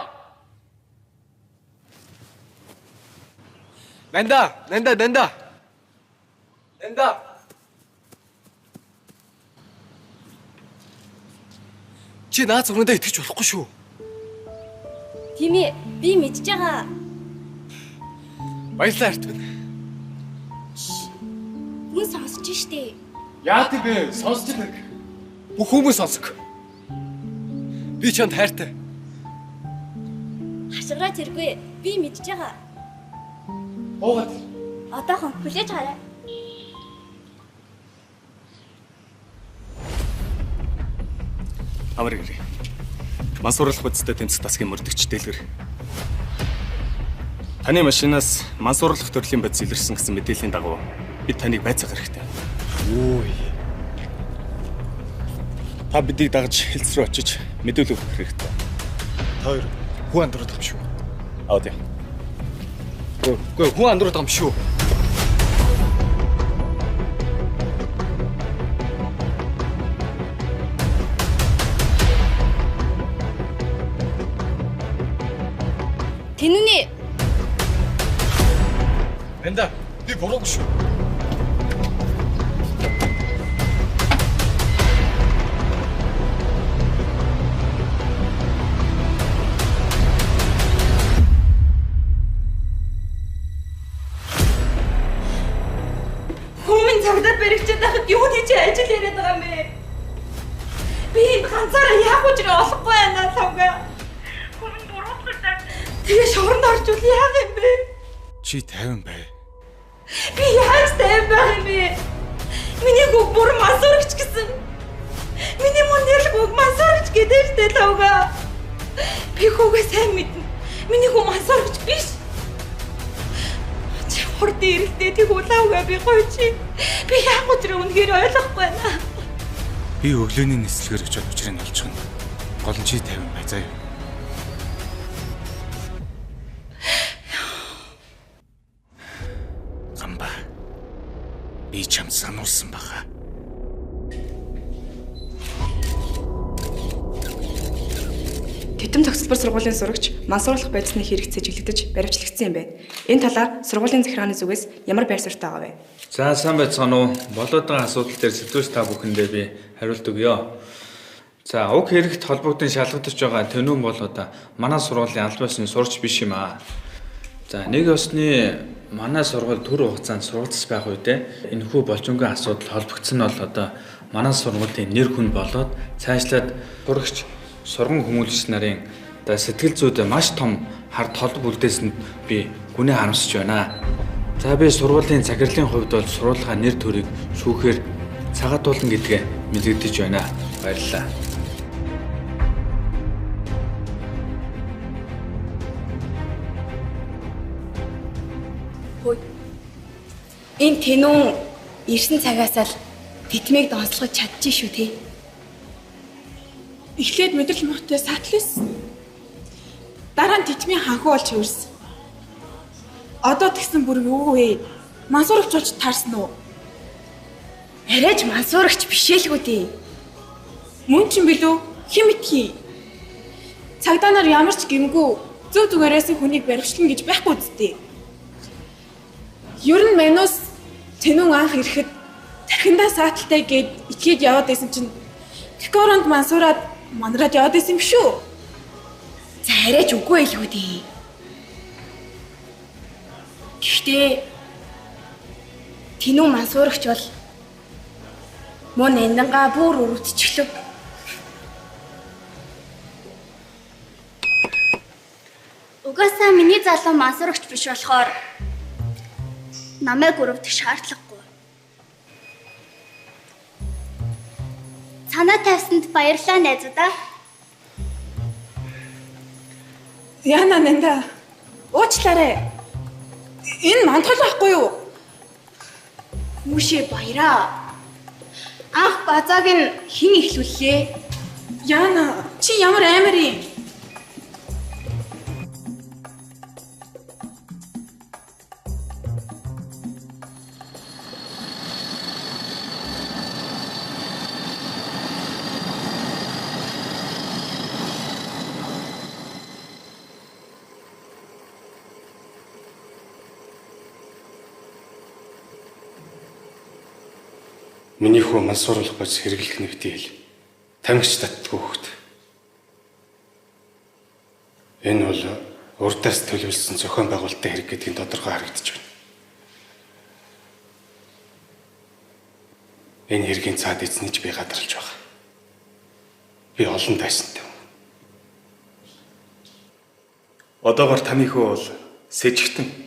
Нанда, нанда, нанда. Нанда. Чи наад зургандаа итгэж болохгүй шүү. Тийм ээ, би мэдж байгаа. Баярлалаа арт минь. Хүн сонсож штэ. Яа тийм бэ? Сонсож байна. Бүх хүмүүс сонсог. Би чамд хайртай. Хашгираа тэргүй. Би мэдж байгаа. Буугаад. Одоохон хүлээж гараа. Амар гэрээ. Мансууруулах бодистой тэмцэх тасгийн мөрдөгч дэлгэр. Таны машинаас мансууруулах төрлийн бодис илэрсэн гэсэн мэдээллийн дагуу бид таныг байцаах хэрэгтэй. Өө. Та бидийг дагаж хэлц рүү очиж мэдүүлэг өгөх хэрэгтэй. Та хоёр хүн андуураад байгаа юм шүү. Аа тийм. Үгүй хүн андуураад байгаа юм шүү. Тэнүний. Энда би буруугүй шүү. Хүмүүн цагдаад баригчаад байхад юу тийч ажил яриад байгаа юм бэ? Би энд ганцаараа яах вэ гэж олохгүй байна лавга. Хүмүүн буруутгагдаад тэгээ шоронд орчвол яах юм бэ? Чи тайван бай. Би яаж тайван байх юм бэ? Миний хүүг бүр мансуурагч гэсэн. Миний мөн нэрлэх хүүг мансуурагч гэдэг штэ лавга. Би хүүгээ сайн мэднэ. Миний хүү мансуурагч биш. Чи хурд ирэлтэй тэг улаавга би гойч. Би яах вэ үнэхээр ойлгохгүй байна. Би өглөөний нислэгээр очиод учрыг олчихно. Гол нь чи тайван бай заяа. Гамба. Би чамд сануулсан баха. Тэтим зохицолбор сургуулийн сурагч мансууруулах бодисны хэрэгц сэжиглэгдэж баривчлагдсан юм байна. Энэ талаар сургуулийн захиргааны зүгээс ямар байр суурьтай байгаа вэ? За сайн байцгаана уу? Болоод байгаа асуудал дээр сэтгүүлч та бүхэндээ би хариулт өгье. За уг хэрэгт холбогдсон шалгагдаж байгаа төнүүн бол одоо манай сургуулийн аль биесны сурагч биш юм аа. За нэг ёсны манай сургууль төр хугацаанд сургацс байх үедээ энэхүү болжингүй асуудал холбогдсон нь бол одоо манай сургуулийн нэр хүн болоод цаашлаад сурагч сурган хүмүүлэгч нарын одоо сэтгэл зүйд маш том хар толб үлдээсэнд би гүнээ харамсаж байна. За би сургуулийн захирлын хувьд бол сургуулийнхаа нэр төрийг шүүхээр цагаатуулна гэдгээ мэдэгдэж байна. Баярлалаа. Хөөе. Энэ тэнүүн ирсэн цагаас л тэтмийг донслогож чадчих шүү тий. Эхлээд мэдрэл муутай саатлээс. Дараа нь тэтмийн ханхуу болж хувирсан. Одоо тэгсэн бүр юу вэ? Мансуулагч болж таарсан уу? Арайч мансуулагч биш элгүй дээ. Мөн ч юм билүү? Хэн мэдхий? Цагдаа нар ямар ч гэмгүй зөв зүгээрээс хүнийг баривчлана гэж байхгүй үсттэй. Ер нь манус тэнүүн анх ирэхэд тархиндаа сааталтай гэд итгээд яваад байсан чинь Кикоронд мансуураад манраад яваад байсан юм шүү. За арайч үгүй байлгүй дээ. Гэхдээ Тэнүү мансуурагч бол мөн нандангаа бүр өрөвдчихлөө. Угаасаа миний залуу мансуурагч биш болохоор намайг өрөвдөх шаардлагагүй. Санаа тавьсанд баярлалаа найзуудаа. Яна нанда. Уучлаарай. Энэ мантгал байхгүй юу? Хүүшээ баяраа. Анх базааг нь хэн эхлүүллээ? Яна, чи ямар аймар юм? Миний хүү мансууруулах бодис хэрэглэх нь битгий хэл. Тамхич татдаггүй хөхт. Энэ бол урдаас төлөвлөсөн зохион байгуулалтын хэрэг гэдгийг тодорхой харагдаж байна. Энэ хэргийн цаад эзнэж би гадарлаж байгаа. Би олон дайсантай. Одоогор таны хүү бол сэжигтэн.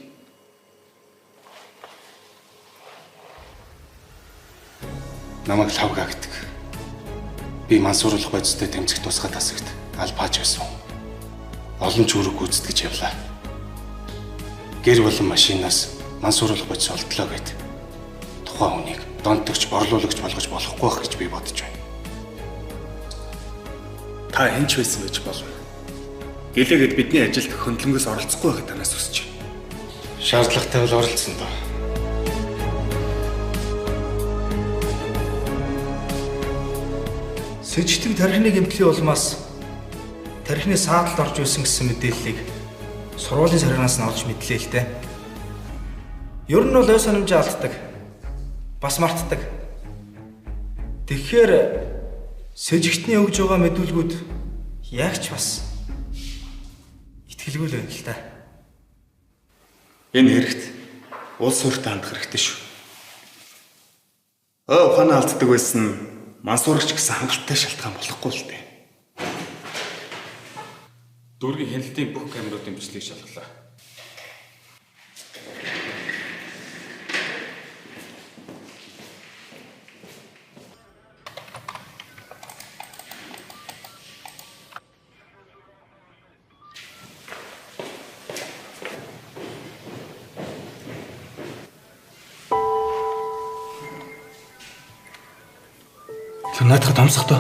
Намайг лавга гэдэг. Би мансууруулах бодистой тэмцэх тусгай тасагт албааж байсан. Олон ч үүрэг гүйцэтгэж явлаа. Гэр болон машинаас мансууруулах бодис олдлоо гэд тухайн хүнийг донтогч, борлуулагч болгож болохгүй байх гэж би бодож байна. Та хэн ч байсан байж болно. Гэлээгээд бидний ажилд хөндлөнгөөс оролцохгүй байхад танаас хүсэж байна. Шаардлагатай бол оролцсон доо. Сэжигтэн тархины гэмтлийн улмаас тархины сааталд орж байсан гэсэн мэдээллийг сургуулийн саргинаас нь олж мэдлээ л дээ. Ер нь бол ой санамжаа алддаг. Бас мартдаг. Тэгэхээр сэжигтний өгж байгаа мэдүүлгүүд яг ч бас итгэлгүй л байна л та. Энэ хэрэгт улс төрт хандах хэрэгтэй шүү. Ой ухаанаа алддаг байсан мансуурагч гэсэн хангалттай шалтгаан болохгүй л дээ. Дүүргийн хяналтын бүх камеруудын бичлэгийг шалгалаа. Тэр наадахад амсах доо.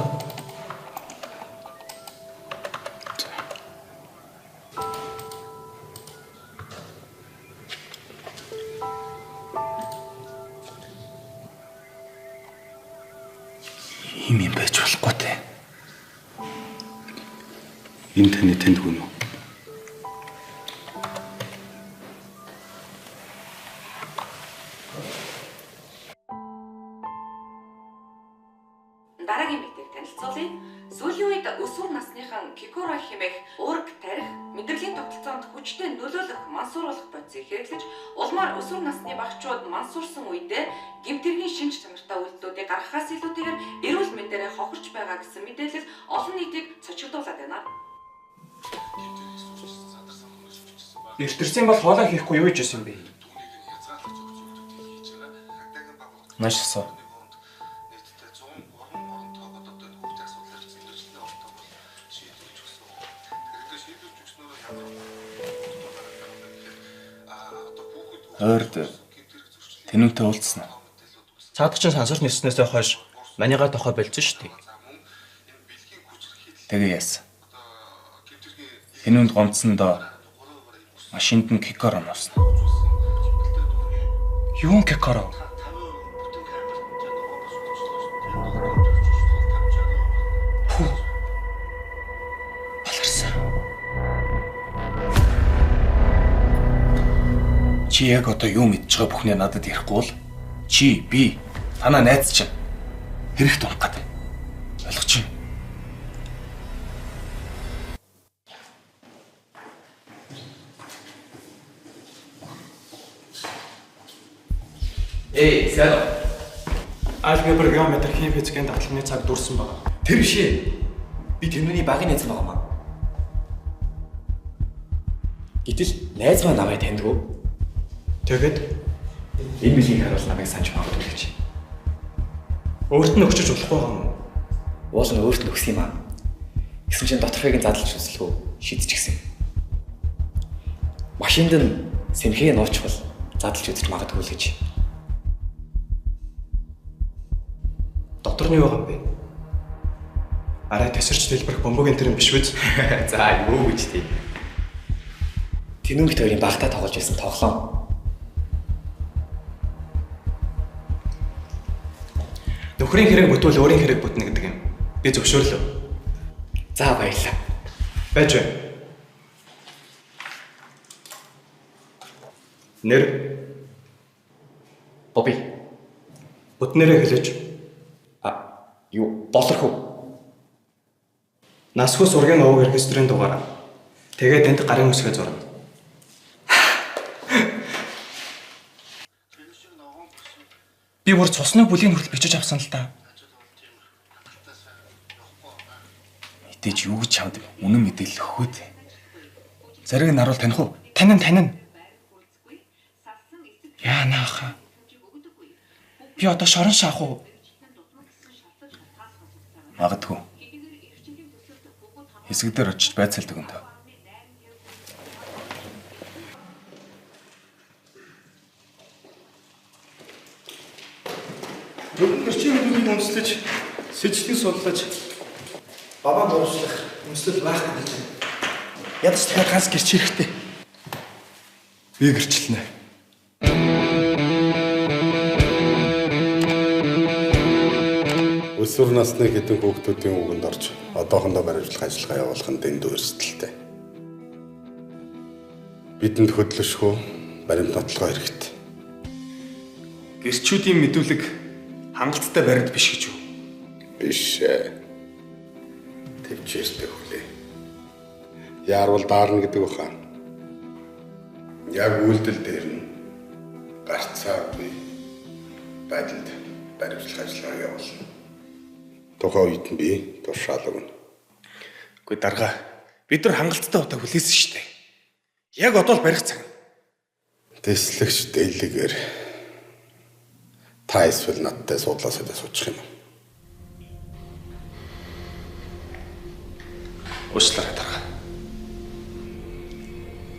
Ийм юм байж болохгүй те. Энэ таны тэнд хүн үү? Дараагийн мэдээг танилцуулъя. Сүүлийн үед өсвөр насныхан Кикоро хэмээх уург тарих мэдрэлийн тогтолцоонд хүчтэй нөлөөлөх мансууруулах бодисыг хэрэглэж улмаар өсвөр насны багчууд мансуурсан үедээ гэмтэргийн шинж чанартай үйлдэлүүдийг гаргахаас илүүтэйгээр эрүүл мэндээрээ хохирч байгаа гэсэн мэдээлэл олон нийтийг цочирдуулаад байна. Эртэрсэн бол хоолой хийхгүй юу гэж байсан бэ? Нааш асуу. Ойрд тэнүүнтэй уулзсан уу? Цаадах чинь сансарт ниснээсээ хойш манийгаа тохой болцсон шүү дээ. Тэгээ яасан. Тэнүүнд гомдсон доо машинд нь Кикоро нуусан. Юун Кикоро? Хүү. Баларсан. Чи яг одоо юу мэдж байгаа бүхнээ надад ярихгүй бол чи би танаа найз чинь хэрэгт унах гэдэг. Ойлгож байна. Эй, сайн уу? Алгебр, геометр, хим, физикийн даатгалны цаг дүрсэн байгаа. Тэр биш ээ. Би тэрнүүний багын найз байгаа маа. Гэтэл найз маань намайг таньдгүй. Тэгээд энэ бэлгийг харуул намайг санаж магадгүй гэж. Өөрт нь өгчөж болохгүй байгаа юм уу? Уул нь өөрт нь өгсөн юм аа. Гэсэн чинь доторхыг нь задлж үзлгүй шидчихсэн. Машинд нь сэмхээ нуучвал задлж үзэж магадгүй л гэж. Дотор нь юу байгаа юм бэ? Арай тесэрч дэлбэрэх бөмбөгийн тэр юм биш үз? За, юу гэж тий. Тэнүүн бит хоёрын багтаа тоглож байсан тоглоом. Нөхрийн хэрэг бүтвэл өөрийн хэрэг бүтнэ гэдэг юм. Би зөвшөөрлөө. За, баярлалаа. Байж бай. Нэр Бобби. Бүтнээрээ хэлээч. Юу, болорхоо. Насгүй сургийн овог оркестрийн дугаар. Тэгээд энд гарын үсгээ зурна. Би бүр цусны бүлийн хүртэл бичиж авсан л да. Мэдээж юу гэж чамд үнэн мэдээлэл өгөх үү? Зариг нь харуул таних уу? Танин. Яа нааха. Би одоо шорон шаах уу? Магадгүй. Хэсэг дээр очиж байцаалдаг юм даа. Зөвхөн гэрчийн хөдөлгөөнийг үндэслэж, сэжлэн судлаж бабаа дуршлах үндэслэл байхгүй гэж байна. Ядаж дахиад ганц гэрч хэрэгтэй. Би гэрчлэнэ. Өсвөр насны хэдэн хүүхдүүдийн үгэнд орж одоохондоо баримтлах ажиллагаа явуулах нь дэндүү эрсдэлтэй. Бидэнд хөдлөшгүй баримт нотлогоо хэрэгтэй. Гэрчүүдийн мэдүүлэг хангалттай баримт биш гэж үү? Биш ээ. Төвчээртэй хүлээ. Яарвал даарна гэдэг баха. Яг үйлдэл дээр нь гарцаагүй байдалд баримтлах ажиллагаа явуулна. Тухайн үед нь би тушаал өгнө. Үгүй дарга, бид нар хангалттай удаа хүлээсэн шүү дээ. Яг одоо л барих цаг. Тэслэгч дээлгээр та эсвэл надтай суудлаасаа суучих юм. Уучлаарай дарга.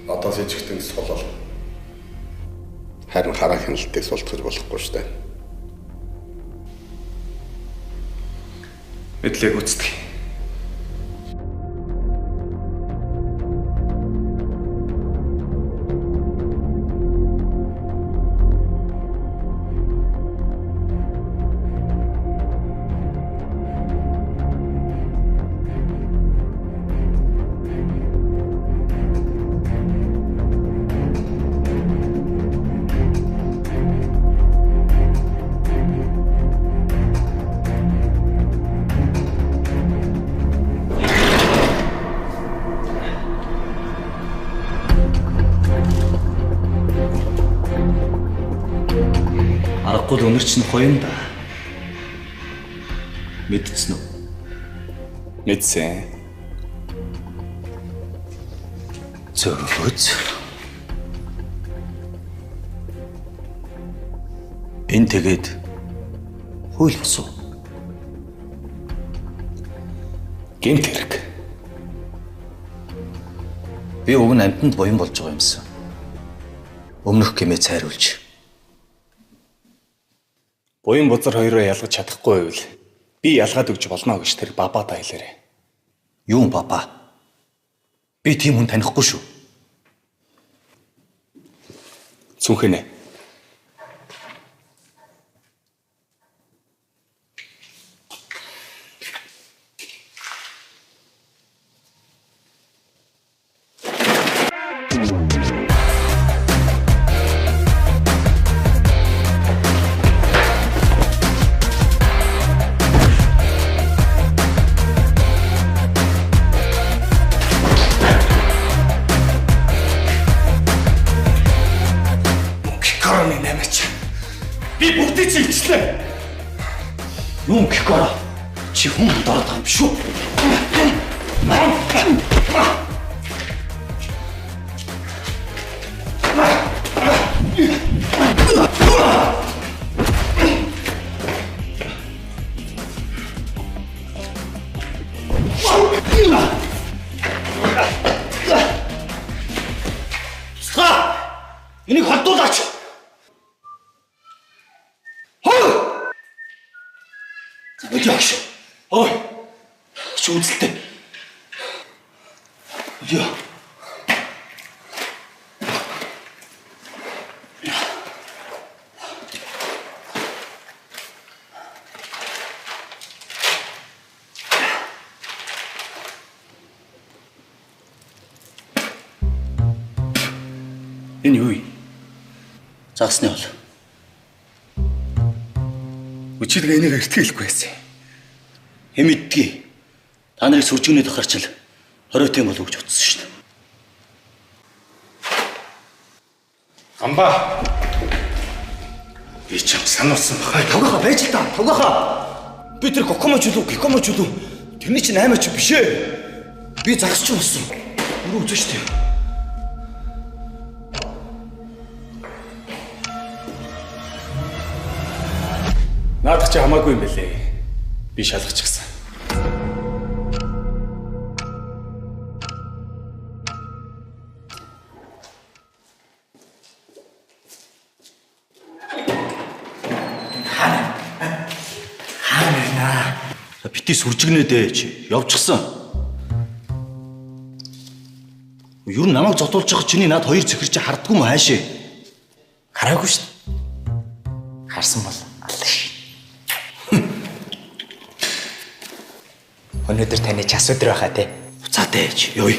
Одоо сэжигтэн сулал. Харин хараа хяналтыг султгаж болохгүй шүү дээ. Мэдлэг гүйцэтгэе. Аргагүй л өнөр чинь хоёрын да. Мэдсэн үү? Мэдсэн. Зөөц. Энэ тэгээд хууль бус уу? Гэмт хэрэг. Би уг нь амьтанд буян болж байгаа юмсан. Өмнөх гэмээ цайруулж. Буян бузар хоёроо ялгаж чадахгүй байвал би ялгаад өгч болно гэж тэр бабадаа хэлээрэй. Юу баба? Би тийм хүн танихгүй шүү. Цүнхэнэ. чи ичлээ. Юу гэхгүй. Чи хүн дороод байгаа юм шүү. Туслаа! Энийг холдуулаач. Хой! Өдөө. Ой. Чи үзэлтэй. Өдөө. Энэ юу юм? Загсны бол. Өчигдөр энийг эртгээ хэлэхгүй байсан. Хэм мэддгийг. Та нарыг сүржигнээд гарчил 20 тийм болов гэж утсан шүү дээ. Амба. Би чам сануулсан баха. Тавгаха байж л та. Тавгаха. Би тэр кокомоч үлүү, гикомоч үлүү. Тэрний чинь аймаач биш ээ. Би загасч болсон. Өөрөө үзэн шүү дээ. Наадах чи хамаагүй юм бэлээ. Би шалгачихсан. Хаана наа? Бити сүржигнээд ээ чи явчихсан. Ер нь намайг зодуулж байгаа чиний над хоёр зөхөр чи хардггүй юм хаашээ? Хараагүй шүү дээ. Харсан бол аллаа ш. Өнөөдөр таны час өдөр байхаа те. Буцаатай ээж. Йой.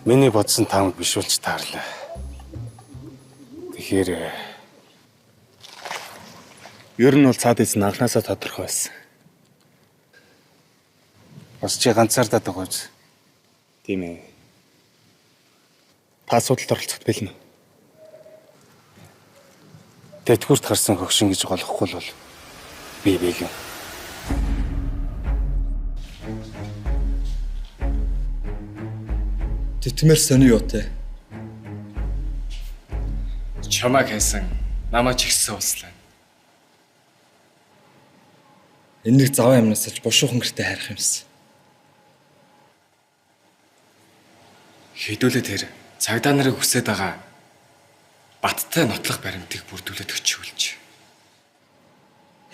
Миний бодсон таамаг биш болж таарлаа. Тэгэхээр ер нь бол цаад эзэн анханасаа тодорхой байсан. Бас чи ганцаардаад байгаа биз? Тийм ээ. Та асуудалд оролцоход бэлэн үү? Тэтгэврт гарсан хөгшин гэж голохгүй бол би бэлэн. Тэтмэр сони юу те? Чамайг хайсан намайг ч ихсэн ууслаа. Энэ нэг заван амнаас л бушуухан гэртээ харих юмсан. Хэдүүлээ тэр цагдаа нарыг хүсээд байгаа баттай нотлох баримтыг бүрдүүлээд өчүүлж.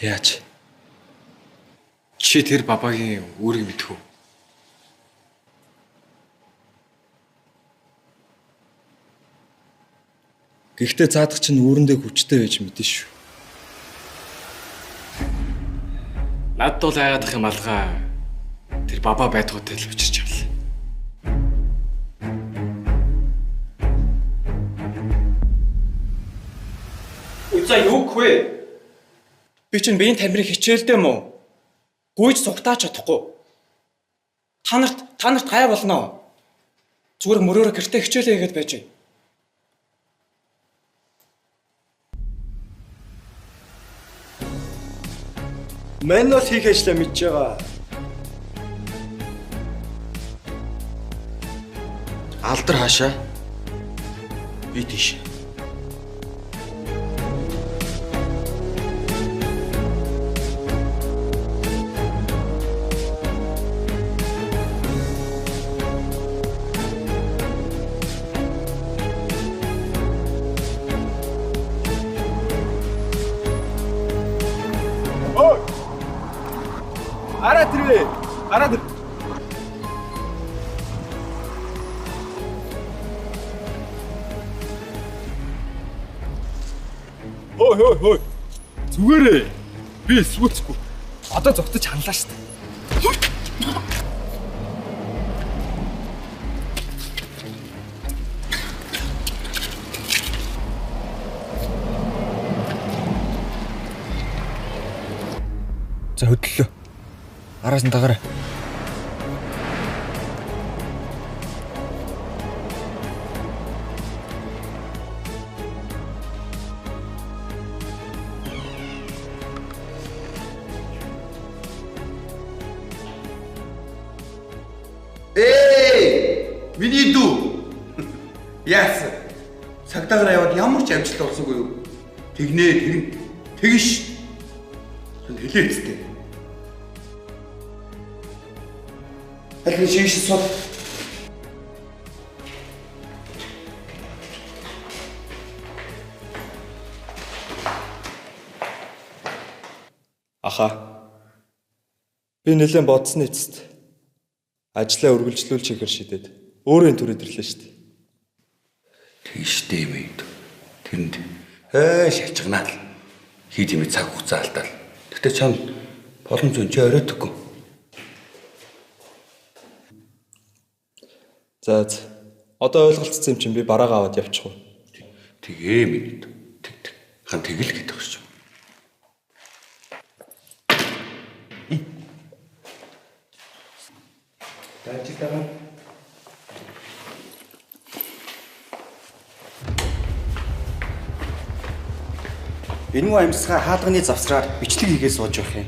Яаж? Чи тэр бабагийн үүрийг мэдэх үү? Гэхдээ цаадах чинь үүрэндээ хүчтэй байж мэдэн шүү. Надд бол айгаадах юм алгаа тэр баба байдгуутай л учирч авлаа. За юу гэх вэ? Би чинь биеийн тамирын хичээлдээ мó. Гүйж сугтаач чадахгүй. Та нарт гай болно. Зүгээр мөрөөрөө гэртээ хичээлээ хийгээд байж байна. Мэн бол хийх ажлаа мэдж байгаа. Алдар хаашаа? Би тийш. Араад ир. Хой хой хой. Зүгээрээ. Би эсвүүцэхгүй. Одоо зогтож ханлаа шүү дээ. За хөдлөлөө. Араас нь дагаарай. Миний дүү. Яасан? Цагдаагаар яваад ямар ч амжилт олсонгүй юу? Тэгнэ тэгнэ. Тэгэн ш. Тэнд хэлээцтэй. Аль нэг шиг сул. Аха. Би нэлээд бодсны эцэст ажлаа үргэлжлүүлж хийхээр шийдээд өөрөө энэ төрөд ирлээ шүү дээ. Тийштэй юм ээ. Тэрэнд шалчгнаа л хийж юм цаг хугацаа алдаал. Гэхдээ чамд боломж өн чи оройтгүй. За одоо ойлголцсон юм чинь би бараагаа аваад явчих уу? Тэгээ минь. Тэг. Хан тэгэл гэдэг шүү. Дажиг байгаа. Энэгүй амьсгаа хаалганы завсраар бичлэг хийгээ сууж явах юм.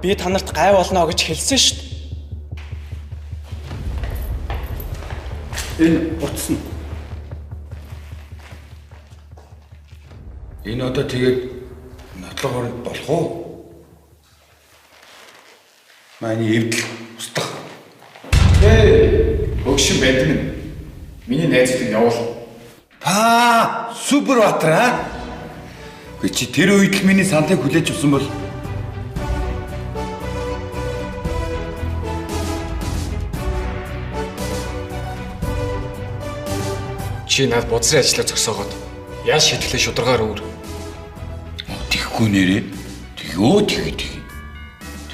Би та нарт гай болно гэж хэлсэн шүү дээ. Энэ утас нь. Энэ одоо тэгээд нотлох оронд болох уу? Манай эвдэл устдах. Ээ, өгшин банд минь. Миний найзуудыг явуул. Паа, супер баатар аа. Гэ чи тэр үед л миний саналыг хүлээж авсан бол чи над бодсрын ажлаа зогсоогоод яа шийтгэлээ шударгаар өөр. Тэгхгүй нэрээ. Тэгөө тэг тэг.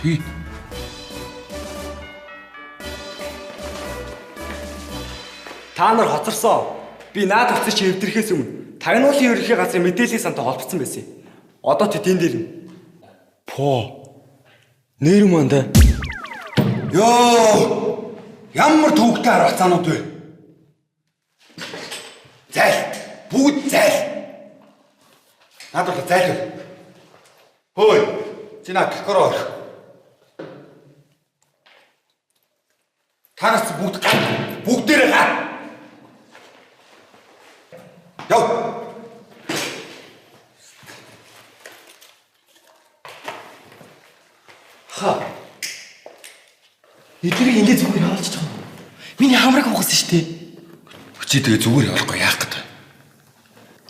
Тэг. Та нар хоцорсон. Би наад утас чи эвдэрхээс өмнө тагнуулын ерөнхий газрын мэдээллийн сантай холбогдсон байсан юм. Одоо тэд энэ дээр нь. Поо. Нэр манда. Йоо! Ямар төвөгтэй арвацаанууд вэ? Зайл. Бүгд зайл. Надад бол зайл. Хөөе. Чи наа гэхгороо орох. Танаас бүгд гар. Бүгдээрээ гар. Яв. Ха. Эднийг ингэ зүгээр хаалж байгаа юм. Миний хамраг ухсан шүү дээ. Чи тэгээ зүгээр явахгүй яах гэдэг.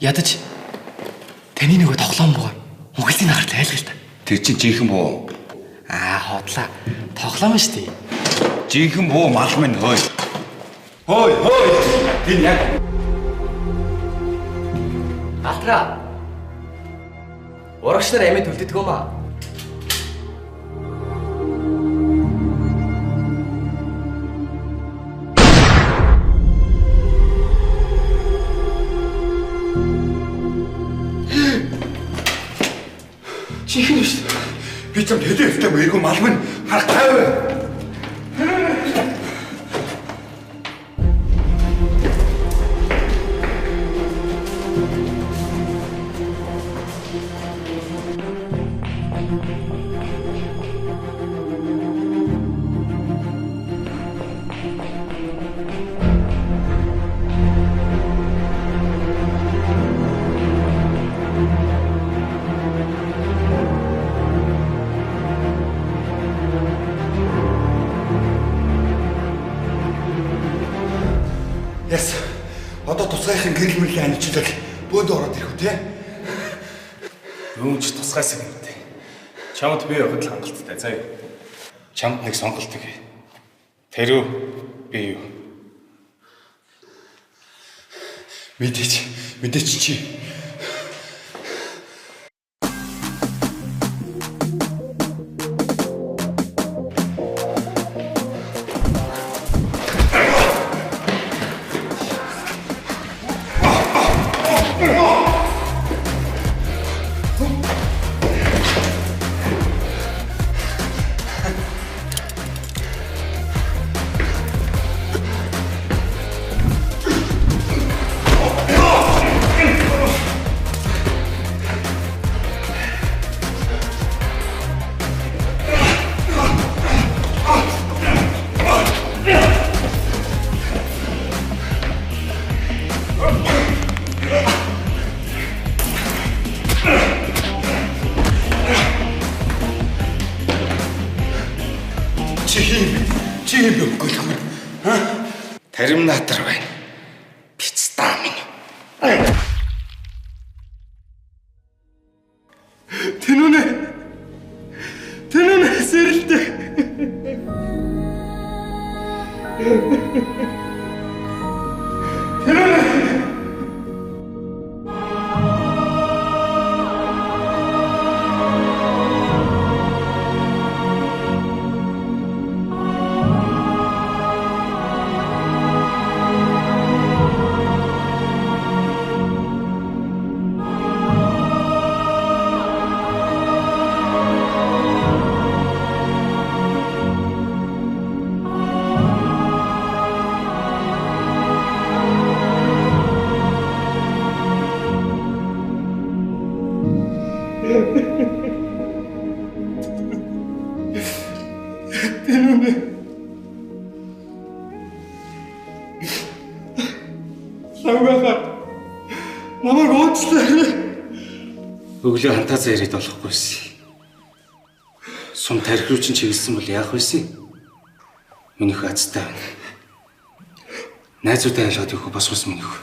Ядаж таны нөгөө тоглоом буугаар Монголын нагарт айлгаа л та. Тэр чинь жинхэнэ буу. Аа хотлаа. Тоглоом шүү дээ. Жинхэнэ буу мал минь хөөе. Хөөе хөөе. Тэр яг Алтраа. Урагш нар амьд үлддэг юм аа. Жинхэнэ биш. Би чамд хэлээ ёстой мэрэгүү мал минь харах тайваа. Яс. Одоо тусгайхын гэрэл мөрлийн аничлал бөөнд ороод ирэх үү те? Юунч тусгайсаг юм те. Чамд би явахад л хангалттай заяа. Чамд нэг сонголт өгье. Тэр үү? Би юу? Мэдээч чи. Чи хийм. Чи хийм бэ гөлхмөр. Ха? Таримнатар байна. Пиццаа минь. Тэнүнэ. Тэнүнэ сэрэлдэг. Тэнүнэ. Тэнүнэ. Лавгаха. Намайг уучлаарай. Өглөө хантаазаа яриад болохгүйсэн. Сум тарих руу чинь чиглэсэн бол яах вэ? Минийх азтай байна. Найзуудаа ялгаад өгөх бос ус минийх.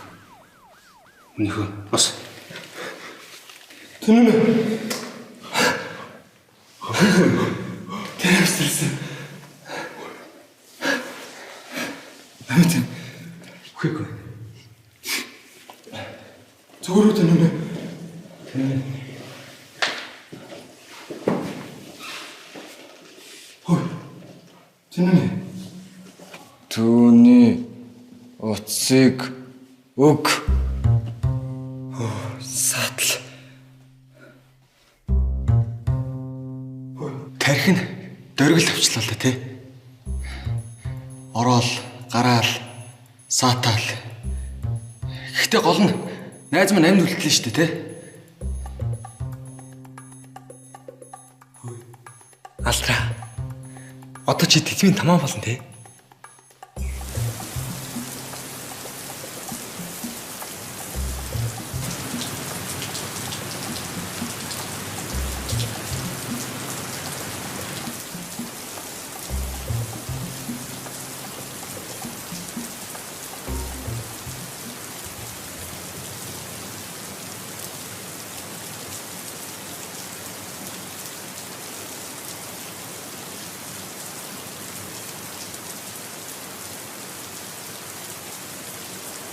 Минийх бос. Тэнүнэ. Тэр Амтэн. Үхэхгүй. Зүгээр үү тэнүнэ? Тэнүнэ. Хой. Тэнүнэ. Түүний утсыг өг. Оо, саатал. Тарих нь дөргил тавчлаа л да тий. Ороод, гараал, саатаал. Гэхдээ гол нь найз маань амьд үлдлээ шүү дээ тий. Алдраа. Одоо чи тэтгэмийн тамаа болно тий.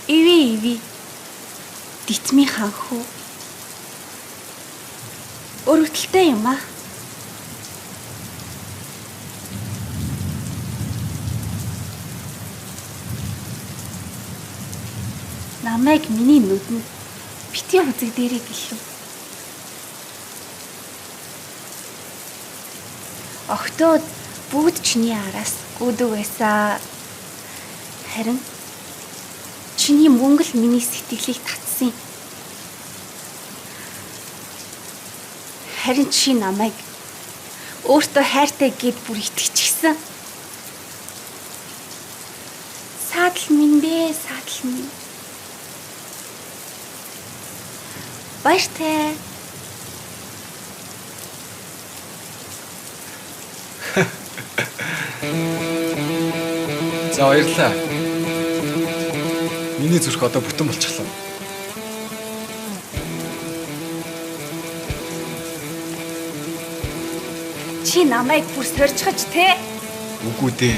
Иви иви. Дитмийн ханхүү. Өргөдөлтэй юм аа. Намайг миний нүдэнд битгий үзэг дээрээ гэлв. Октод бүгд чиний араас гүйдэг байсан. Харин чиний мөнгө л миний сэтгэлийг татсан. Харин чи намайг өөртөө хайртай гэд бүр итгэчихсэн. Саадал минь бэ, саадал минь. Баяртай. За баярлалаа. Миний зүрх одоо бүтэн болчихлоо. Чи намайг бүр сорьчихож те? Үгүй дээ.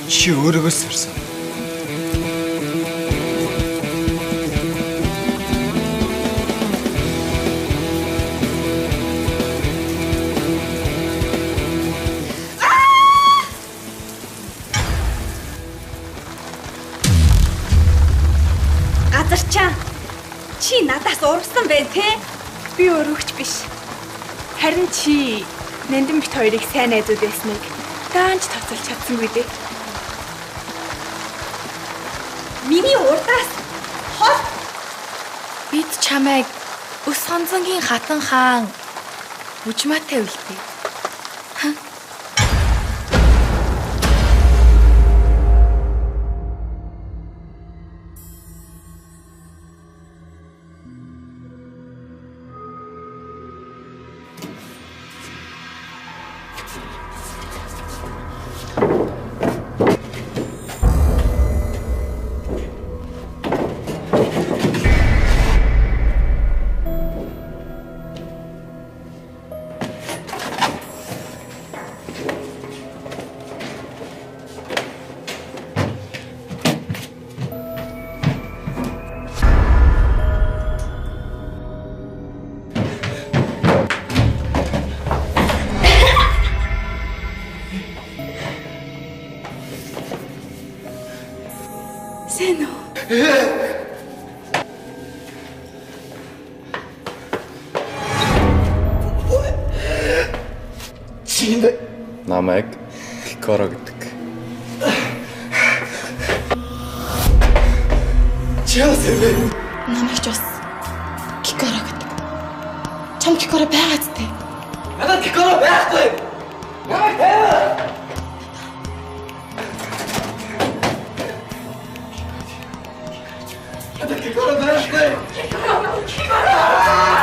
Чи өөрийгөө сорьсон. Газарчаа. Чи надаас ургасан байна те? Би өргөгч биш. Харин чи Нандин бит хоёрыг сайн найзууд байсныг даанч тооцоолж чадсангүй дээ. Миний урдаас хол. Бид чамайг Өс хонзонгийн хатан хаан Бүжмаатай үлдээ. Чи энэ Намайг Кикоро гэдэг. Чи яасан бэ? Намайг ч бас Кикоро гэдэг. Чам Кикоро байгаа зү? Надад Кикоро байхгүй. Намайг тавиа. Надад Кикоро байхгүй. Кикоро, Кикоро.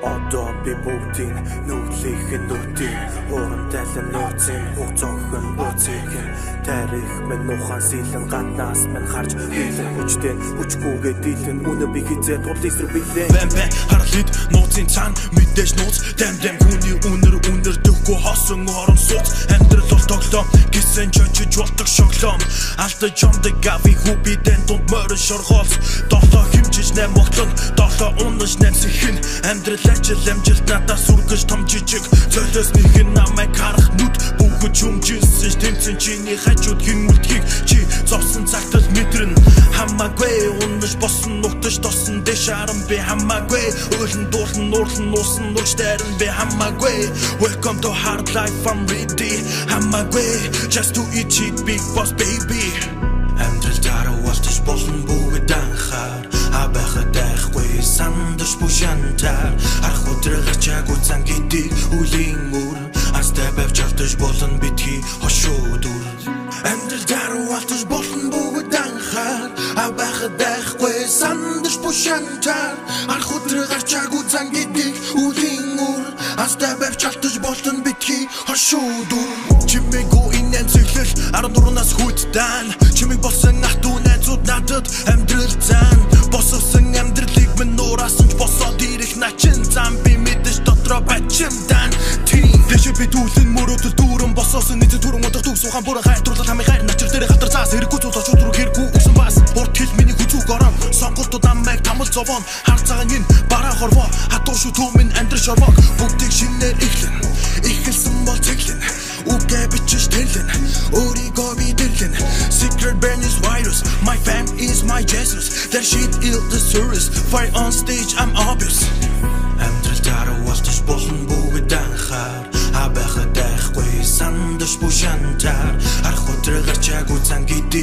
Одоо би бүгдийг нүглийнх нь нүдийг хурам тайлан нууцын хуг цонхон буцыг тарих минь ухаан сэлэн гаднаас минь харж хийлэн хүчтэй хүчгүйгээ дийлэн үнэ би хизээ тул эсрэг билээ. Бэм бэм харлид нууцын цаан мэдээж нууц дэм дэм хүний үнэр үнэр дөхгүй хосон орон сууц амьдрал бол тоглоом гисэн чочиж болдог шоглоом алдаж юмдаг гави хүүби дэн дунд морин шоргоолс долоо химжиж нэм могтон долоо унаж нэм сэхэн амьдрал ажил амжилт надаас үргэж том жижиг золиос нэгэн намайг харах нүд бүгд чүмжилсэн ш тэмцэн чиний хажууд хэн үлдхийг чи зовсон цагтал мэдрэн хамаагүй унаж босон нутаж тосон дэш аран би хамаагүй өөлн дуулан нуурлан нуусан нурж дайран би хамаагүй welcome to hard life I'm ready хамаагүй just to eat it big boss baby амьдрал дараа болтож болно бүгд анхаар а байхад айхгүй сандаш бушантар арх өдрө гарчаагүй цан гэдэг үлийн үр астай байвч алдаж болно битгий хошууд үр амьдрал дараа болтож болно бүгд анхаар а байхад айхгүй сандаш бушантар арх өдрө гарчаагүй цан гэдэг үлийн үр астай байвч алдаж болно битгий хошууд үр чимээгүй энэ цэглэл 14-наас хүйтэн чимэг болсон ах дүү найзууд надад амьдрал зан босгосон амьдралыг минь нуурасан ч босоод ирэх начин зам би мэдэж дотроо бачимдан тийм дэше би түлэн мөрөөдөл дүүрэн босоосон нийт түрэн удах төгс ухаан бүрэн хайр дурлал хамын хайр начир дээр хатар цаас хэрэггүй зүйл очууд руу хэрэггүй өгсөн бас урт хил миний хүзүүг орон сонголтууд намайг тамал зовоон хар цагаан энэ бараа хорвоо хатуу шүү түмэн амьдрал шорвог бүгдийг шинээр эхлэн эхэлсэн бол цэглэн үгээ бичиж тэлэн өөрийгөө би дэрлэн secret brain is virus my fam is my Jesus that shit ill the service fire on stage I'm obvious амьдрал дараа болтож болно бүгд анхаар а байхад айхгүй сандаш бушантар арх өдрө гарчаагүй цан гэдэг